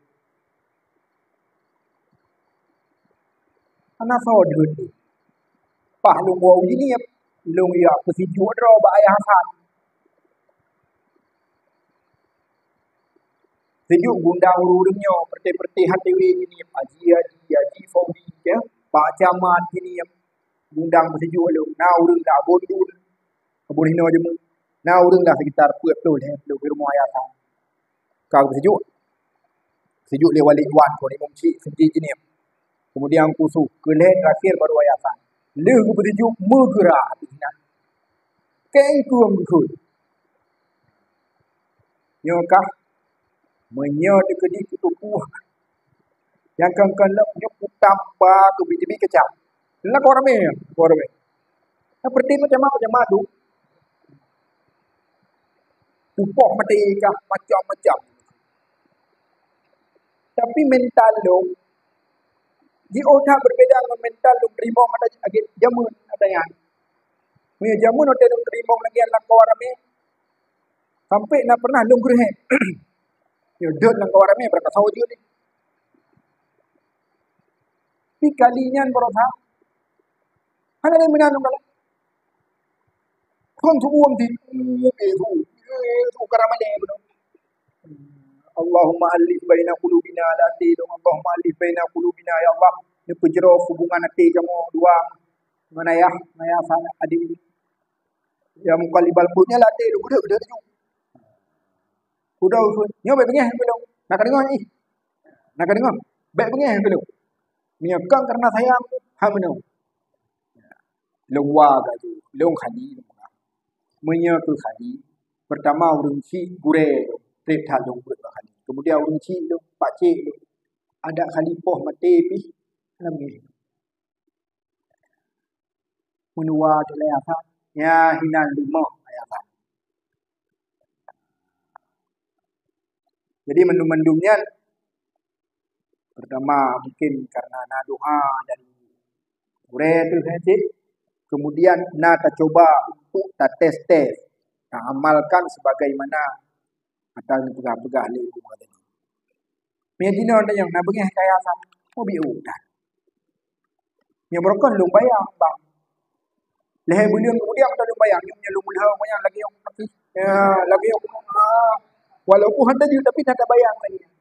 Hana soe deuet lé. Paih lôn woe u Jeunieb, lôn jak peusijuek droe bak Ayah Hasan. Sijuek gundang ureueng nyoe, peureuté-peureuté H T W Jeunieb, Haji, Haji, Haji Faudi, ya, Pak Camat Jeunieb, gundang peusijuek lôn. Na ureueng lam Abon Dun, Abon Hinoe Jeumeu. Na ureueng lam sekitar peuet ploh lhèe ploh di rumoh Ayah Hasan. Ka peusijuek. Sijuek lé Walid Wan, kon imum chik, seuti Jeunieb. Kemudian Kusu, keu lhèe terakhir baru Ayah Hasan. Lheueh geupeusijuek meugeura ateueh inan. Keng keueng geukheun. Nyoe kah, meunyoe teukeudi keu tuboh nyang kon-kon lom nyoe kutam ba keubiet-biet keucam. Lakoe ramé, lakoe ramé. Nah, peureuté macam-macam tu. Tupoh maté kah, macam-macam. Tapi mental lôn, jiôh that berbeda ngon mental lôn teurimong ata lagèe jameun ata nyan. Meunyoe jameun watèe lôn teurimong lagèe nyan lakoe ramé, sampai na pernah lôn geureuhèk. Nyoe deuet lakoe ramé beurakasoe jeuet lé. Tapi kali nyan baroesa, hana lé meunan lôn galak. Kon su uem di, eh, su, eh, su karamalèe beudôh. Allahumma alif baina qulubina, lam até lôn, Allahumma alif baina qulubina, ya Allah, neupeujroh hubungan até kamoe dua ngon ayah, ngon ayah sama adik. Ya muqallibal qulub, nyan lam até lôn, geudeuk, geudeuk laju. Udah, nyoe bèk beungèh keu lôn. Na ka deungö ih. Na ka deungö. Bèk beungèh keu lôn. Meunyoe kon kareuna sayang, ha meunoe. Lôn wa ka ju, lôn khali lôn peugah. Meunyoe keu khali, peurtama ureueng chik gurèe lôn, trép that lôn beuet bak khali. Keumudian ureueng chik lôn, pakcik lôn, adak khali poh maté pih lam gèh. Meunyoe wa keu lé Ayah Hasan, nyan hinan leumoh Ayah Hasan. Jadi mandum-mandum nyan, peurtama mungkin kareuna na doa dari gurèe teuh, eh, cit. Keumudian na tacuba untuk tates-tes, taamalkan sebagaimana ata neupeugah-peugah lé gurèe tadi. Meunyoe jinoe tanyong na beungèh keu Ayah Hasan, mubiôh that. Nyoe beurukon lôn bayang, bang. Lhèe buleuen keumudian mantong lôn bayang, nyoe lôn meulheueh, lagèe nyoe, ya, lagèe nyoe, ah, walaupun hana jeuet, tapi na tabayang lagèe nyan.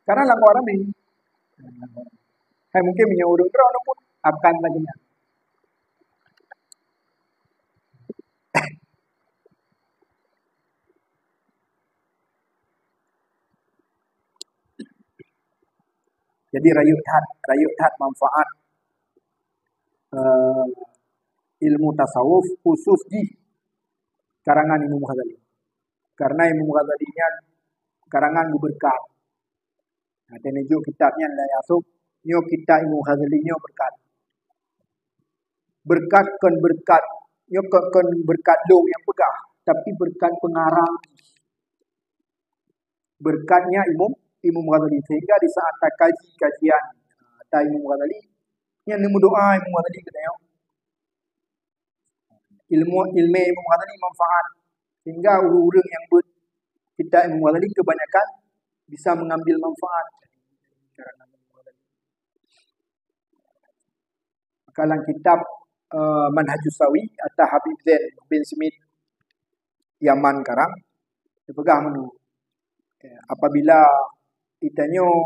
Karena lam awak ramè. Hai, mungkin meunyoe ureueng droeneuh pun akan lagèe nyan. Jadi rayeuk that, rayeuk that manfaat, eh, ilmu tasawuf khusus jih karangan Imam Ghazali. Karena Imam Ghazali nyan karangan geubeureukat. Nah, teuneujok kitab nyan lam yasub, nyoe kitab Imam Ghazali nyoe beureukat. Beureukat kon beureukat, nyoe kon, kon beureukat lôn nyang peugah, tapi beureukat peungarang. Beureukat nyan Imam, Imam Ghazali. Sehingga di saat takaji kajian, ah, ata Imam Ghazali, nyan neumeudoa Imam Ghazali keu tanyoe. Ilmu, ilmu Imam Ghazali manfaat. Sehingga ureueng-ureueng nyang beuet kitab Imam Ghazali kebanyakan bisa mengambil manfaat dari karangan Imam Ghazali. Maka lam kitab, eh, Manhajus Sawi ata Habib Zain bin Smith Yaman karang, dipeugah meunoe, eh, apabila geutanyoe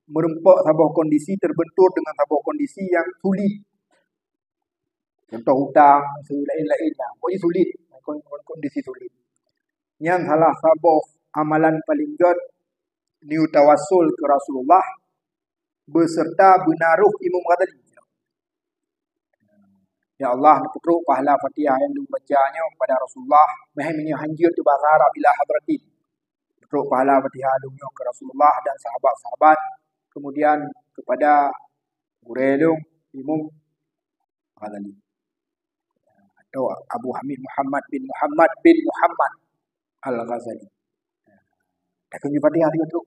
meureumpok saboh kondisi, terbentur dengan saboh kondisi yang sulit. Contoh utang, lain-lain lah. Pokoknya sulit. Kon-, kon-, kondisi sulit. Nyan salah saboh amalan paling göt, neuyue tawassul keu Rasulullah beserta beunaroh Imam Ghazali. Ya Allah, neupeutrok pahala Fatihah nyang lôn baca nyoe kepada Rasulullah, meuhai meunyoe hanjeuet keu bahasa Arab, ila hadratin. Peutrok pahala Fatihah lôn nyoe keu Rasulullah dan sahabat-sahabat, kemudian kepada gurée lôn, Imam Ghazali. Atau Abu Hamid Muhammad bin Muhammad bin Muhammad Al-Ghazali. Takheun Fatihah tiga trok.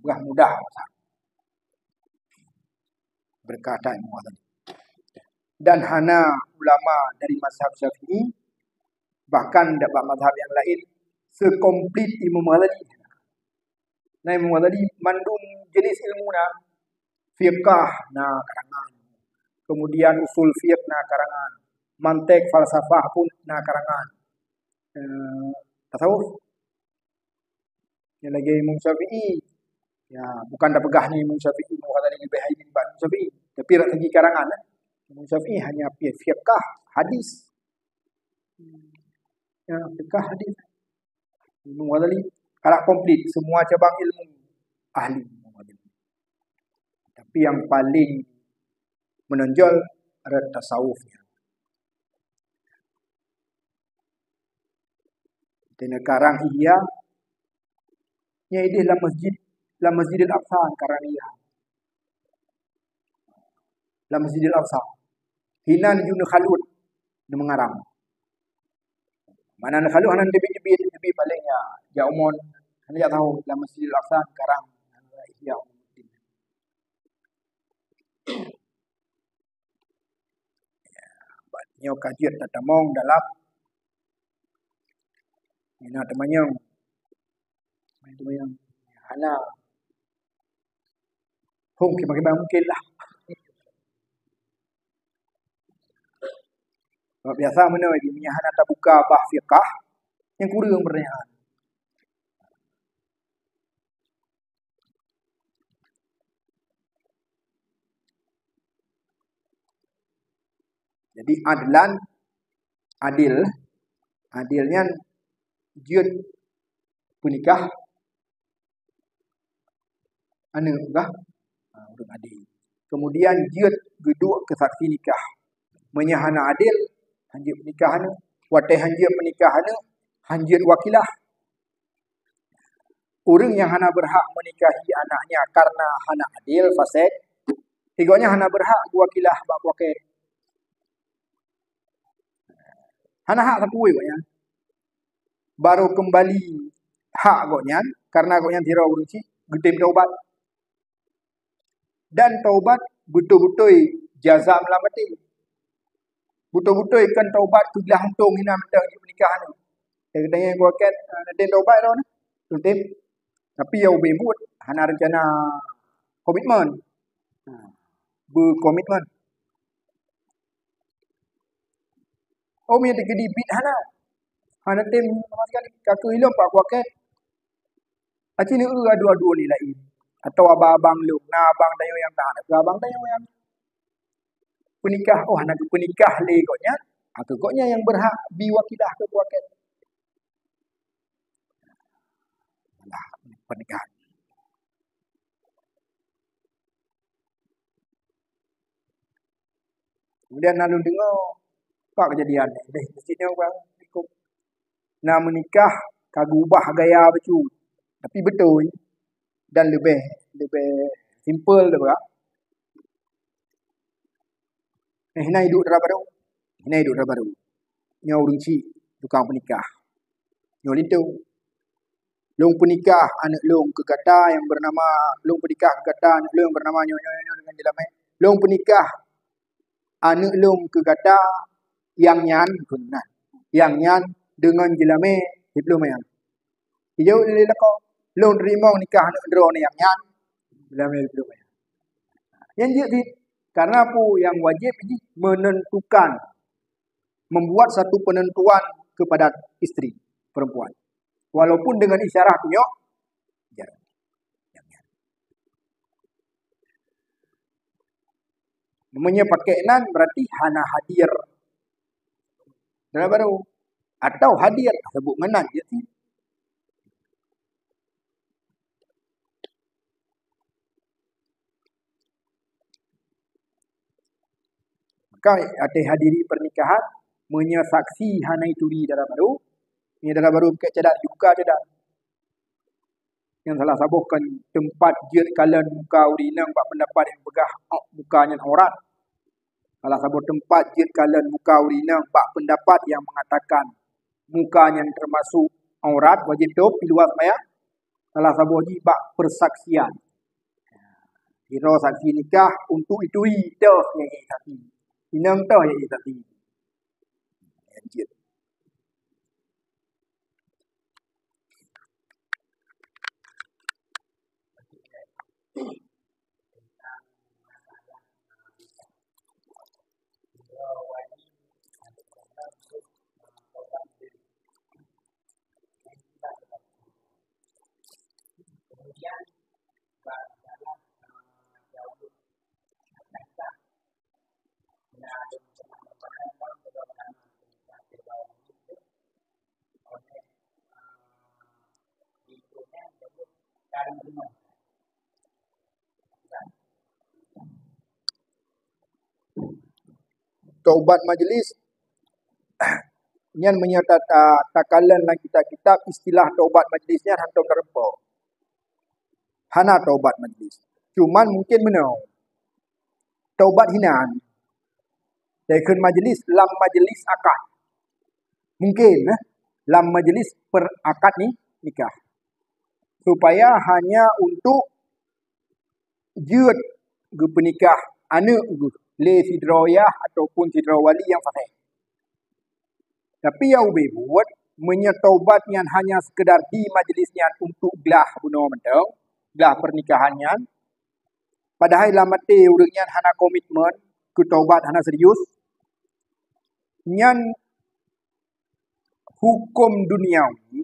Bah mudah. Berkah Imam Ghazali. Dan hana ulama dari mazhab Syafi'i, bahkan dapat mazhab yang lain, sekomplit Imam Ghazali. Nah, Imam Ghazali mandum jenis ilmu na, fiqah na karangan, kemudian usul fiqh na karangan, mantek, falsafah pun na karangan. Eh, tasawuf. Nyang lagée Imam Syafi'i, ya, bukan tapeugah nyan Imam Syafi'i, Imam Ghazali leubeh hai nibak Imam Syafi'i. Tapi rak segi karangan, eh, Imam Syafi'i hanya fi-, fiqah, hadis. Ya, fiqah, hadis. Imam Ghazali, kalak komplit semua cabang ilmu ahli Imam Ghazali. Tapi yang paling menonjol adalah tasawufnya. Di nekarang Ihya, nyan ideh lam masjid, lam Masjidil Aqsa karang Ihya. Lam Masjidil Aqsa. Hinan jih neukhalut, neumeungarang. Mana neukhalut hana teubiet-teubiet, teubiet paléng ya, jak umon, hana jak tahu lam Masjidil Aqsa karang Ihya Ulumuddin. Nyoe ka jeuet tatamong dalam mina teumanyong. Teumanyong hana. Hong kiban-kiban mungkin lah. Sebab biasa meunoe, meunyo hana tabuka bab fiqah, nyang kureueng peurtanyaan. Jadi adlan, adil, adil nyan jeuet peunikah aneuk gah, ha, ureueng adil. Kemudian jeuet geuduek keu saksi nikah. Meunyo hana adil, hanjeuet peunikah aneuk. Watée hanjeuet peunikah aneuk, hanjeuet wakilah. Ureueng nyang hana beurhak meunikahi anaknya karena hana adil, fasek, gobnyan hana beurhak geuwakilah bak wakée. Hana hak sapeue gobnyan. Barô keumbali hak gobnyan, karena gobnyan sidroe ureueng chik geutem taubat. Dan taubat beutôi-beutôi jaza meulam até. Beutôi-beutôi kon taubat keu glah untông hinan mantong jeuet peunikah nyoe. Geutanyoe geuwakét, eh, neutem taubat droeneuh. Neutem. Tapi ya ubé buet hana rencana komitmen. Ha, beukomitmen. Oh, meunyo teukeudi bit hana. Hana tem sama sekali. Ka keuh ilôn pak kuakét. Aci neueu adu-adu ni laén. Atau abang-abang lôn, na abang tanyoe nyang tahan, keu abang tanyoe nyang peunikah, oh, hana geupeunikah lé gobnyan, ha, keu gobnyan nyang beurhak bi wakilah keu kuakét. Alah, peunikah. Kemudian na lôn deungoe, pak keujadian, deh, di sinoe bang, di Na meunikah ka geubah gaya bacut, tapi beutôi dan leubeh, leubeh simple daripada Eh, hina iduek dara barô. Hina iduek dara barô. Nyoe ureueng chik tukang peunikah. Nyoe linto. Lôn peunikah aneuk lôn keu gata nyang beunama, lôn peunikah keu gata aneuk lôn nyang beunama nyoe, nyoe, nyoe deungon jeulamé. Lôn peunikah aneuk lôn keu gata nyang nyan, kheun na. Nyang nyan deungon jeulamé siplôh manyang. Ijaweueb lé lakoe, "Lôn teurimong nikah aneuk droeneuh nyang nyan." Jeulamé siplôh manyang. Nyan jeuet cit. Karena peue nyang wajéb jih menentukan, membuat satu penentuan kepada istri perempuan. Walaupun dengan isyarah tunjuk jari. Meunyoe pakai nan berarti hana hadir dara barô. Atau hadir, sebut ngon nan je cit. Maka watée hadiri pernikahan, meunyoe saksi hana ituri dara barô, meunyoe dara barô pike cadar, dibuka cadar. Nyang salah saboh kon teumpat jeuet kalon muka ureueng inong bak peundapat nyang peugah muka nyan aurat. Salah saboh teumpat jeuet kalon muka ureueng inong bak peundapat nyang meungatakan muka nyan teumasok aurat, wajéb tôb diluwa seumayang. Salah saboh jih bak peusaksian. Sidroe saksi nikah untuk ituri toh nyang jeuet saksi. Inong toh nyang jeuet saksi. Nyan jeuet. Taubat majlis, nyan meunyoe ta-, ta-, takalon lam kitab-kitab, istilah taubat majlis nyan hántom tareumpok. Hana taubat majlis. Cuman mungkin meunoe. Taubat hinan. Dai kheun majlis, lam majlis akad. Mungkin, eh, lam majlis perakad ni, nikah. Supaya hanya untuk jeuet geupeunikah aneuk geuh lé sidroe yah ataupun sidroe wali nyang faseh. Tapi nyang ubé buet, meunyoe taubat nyan hanya sekedar di majlis nyan untuk glah bunoe mantong, glah pernikahan nyan, padahai lam até ureueng nyan hana komitmen keu taubat, hana serius, nyan huköm duniawi,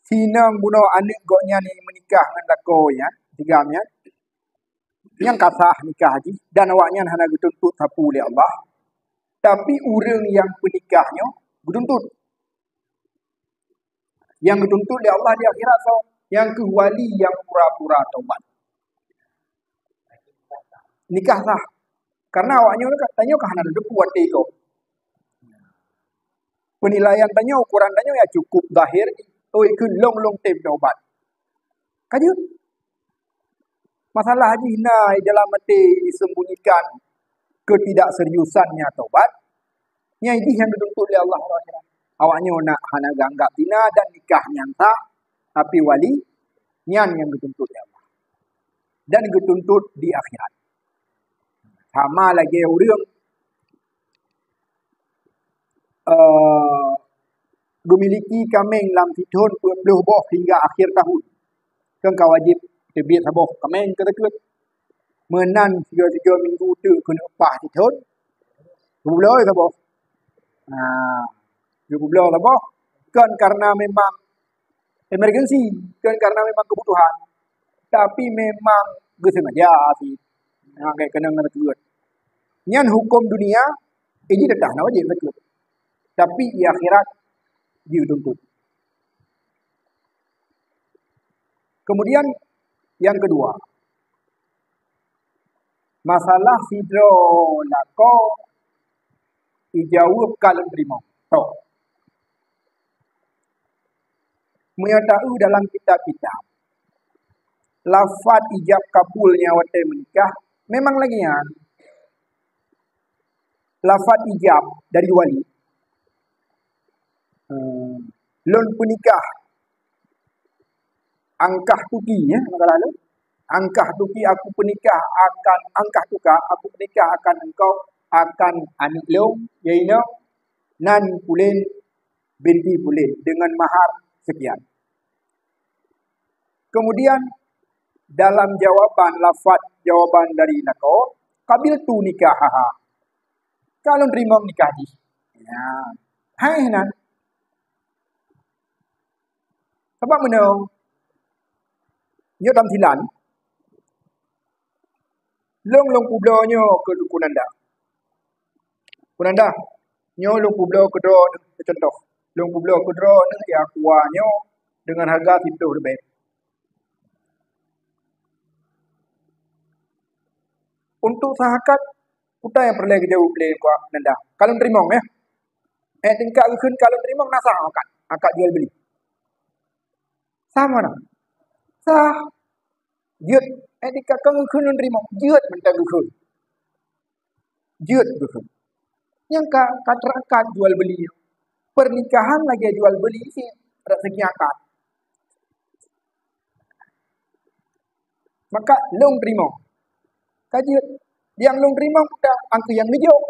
sinong bunoe aneuk gobnyan nyang meunikah ngon lakoe nyan, sigam nyan, nyang ka sah nikah jih dan awaknyan hana geutuntut sapeue lé Allah, tapi ureueng nyang peunikah nyoe geutuntut. Nyang geutuntut lé Allah di akhirat soe? Nyang keuh wali nyang pura-pura taubat. Nikah sah. Karena awaknyoe ka, tanyoe ka hana teupeu watée gob. Penilaian tanyoe, ukuran tanyoe ya cukup zahir, oi keu lôn-lôn tem taubat. Ka jeuet. Masalah jih na dalam até disembunyikan ketidakseriusannya taubat, nyang jih nyang geutuntut lé Allah. Awaknyoe nak hana geuanggap zina dan nikah nyan sah, tapi wali nyan nyang geutuntut lé Allah. Dan geutuntut di akhirat. Sama lagée ureueng, eh, geumiliki kaméng lam sithon peuet ploh boh hingga akhir tahun. Kan ka wajéb teubiet saboh kaméng keu zakeuet. Meunan sigoe-sigoe minggu teuk keuneuk paih sithon, geupubloe saboh. Nah, geupubloe saboh kon karena memang emergency, kon karena memang kebutuhan, tapi memang geusengaja sih. Nah, kayak kena ngerti. Nyan huköm dunia, ini tetap na wajéb zakeuet. Tapi di akhirat, jituntut. Kemudian, yang kedua, masalah sidroe lakoe ijaweueb ka lôn teurimong. Toh. Meunyoe taeu dalam kitab-kitab, lafaz ijab kabul nyang watée meunikah memang lagée nyan. Lafaz ijab dari wali, eh, lôn peunikah, angkahtuki, ya, makalah lôn. Angkahtuki, aku peunikah akan, angkahtuka, aku peunikah akan engkau, akan aneuk lôn, yaitu nan pulen binti pulen, dengan mahar sekian. Kemudian dalam jawaban, lafaz jawaban dari lakoe, "Qabiltu nikahaha." Ka lôn teurimong nikah jih. Ya. Hai nan. Sabab meunoe, nyoe tamsilan, lôn, lôn peubloe nyoe keu kunanda. Kunanda, nyoe lôn peubloe keu droeneuh, contoh. Lôn peubloe keu droeneuh, ya, kuah nyoe dengan harga siplôh ribèe. Untuk sah akad, peue nyang peureulèe geujaweueb lé kunanda? Ka lôn teurimong, ya. Eh, tingkat geukheun ka lôn teurimong, na sah akad, akad jual beli. Sah mana? Sah. Jeuet, eh, tingkat ka geukheun lôn teurimong, jeuet mantong geukheun. Jeuet geukheun. Nyang ka, ka teuakad jual beli. Pernikahan lagèe jual beli cit, rot segi akad. Maka lôn teurimong. Ka jeuet. Nyang lôn teurimong peue? Angkeuh nyang geujok.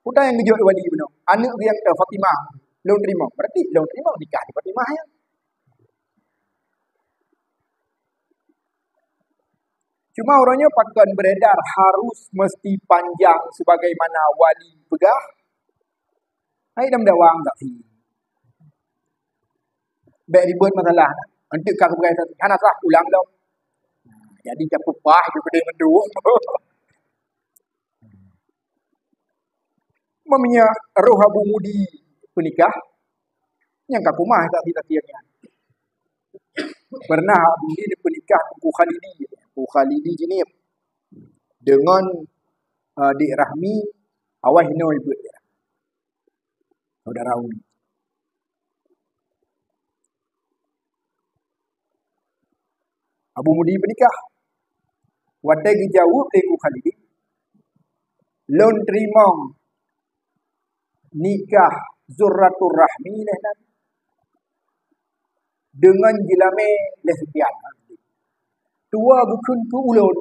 Peue nyang geujok wali bunoe? Aneuk geuh nyang, eh, Fatimah. Lôn teurimong. Berarti lôn teurimong nikah di Fatimah nyan. Cuma uroe nyoe pakon beredar harus mesti panjang sebagaimana wali peugah. Hai dam dawang tak si. Bèk ribet masalah. Enteuk ka keupeugah saksi, hana sah, ulang lom. Jadi, capeu paih ju keudeh mandum. Meunyoe roh Abu Mudi peunikah, nyang ka kumah saksi-saksi nyan. Pernah Abu Mudi peunikah Teungku Khalidi. Teungku Khalidi Jeunieb deungon, eh, Dek Rahmi, awai hinoe ibuet. Saudara Umi. Abu Mudi peunikah. Watèe geujaweueb lé Teungku Khalidi, "Lôn teurimong nikah Zurratur Rahmi lé nan deungon jeulamé lé sekian." Tuwo geukheun keu ulôn,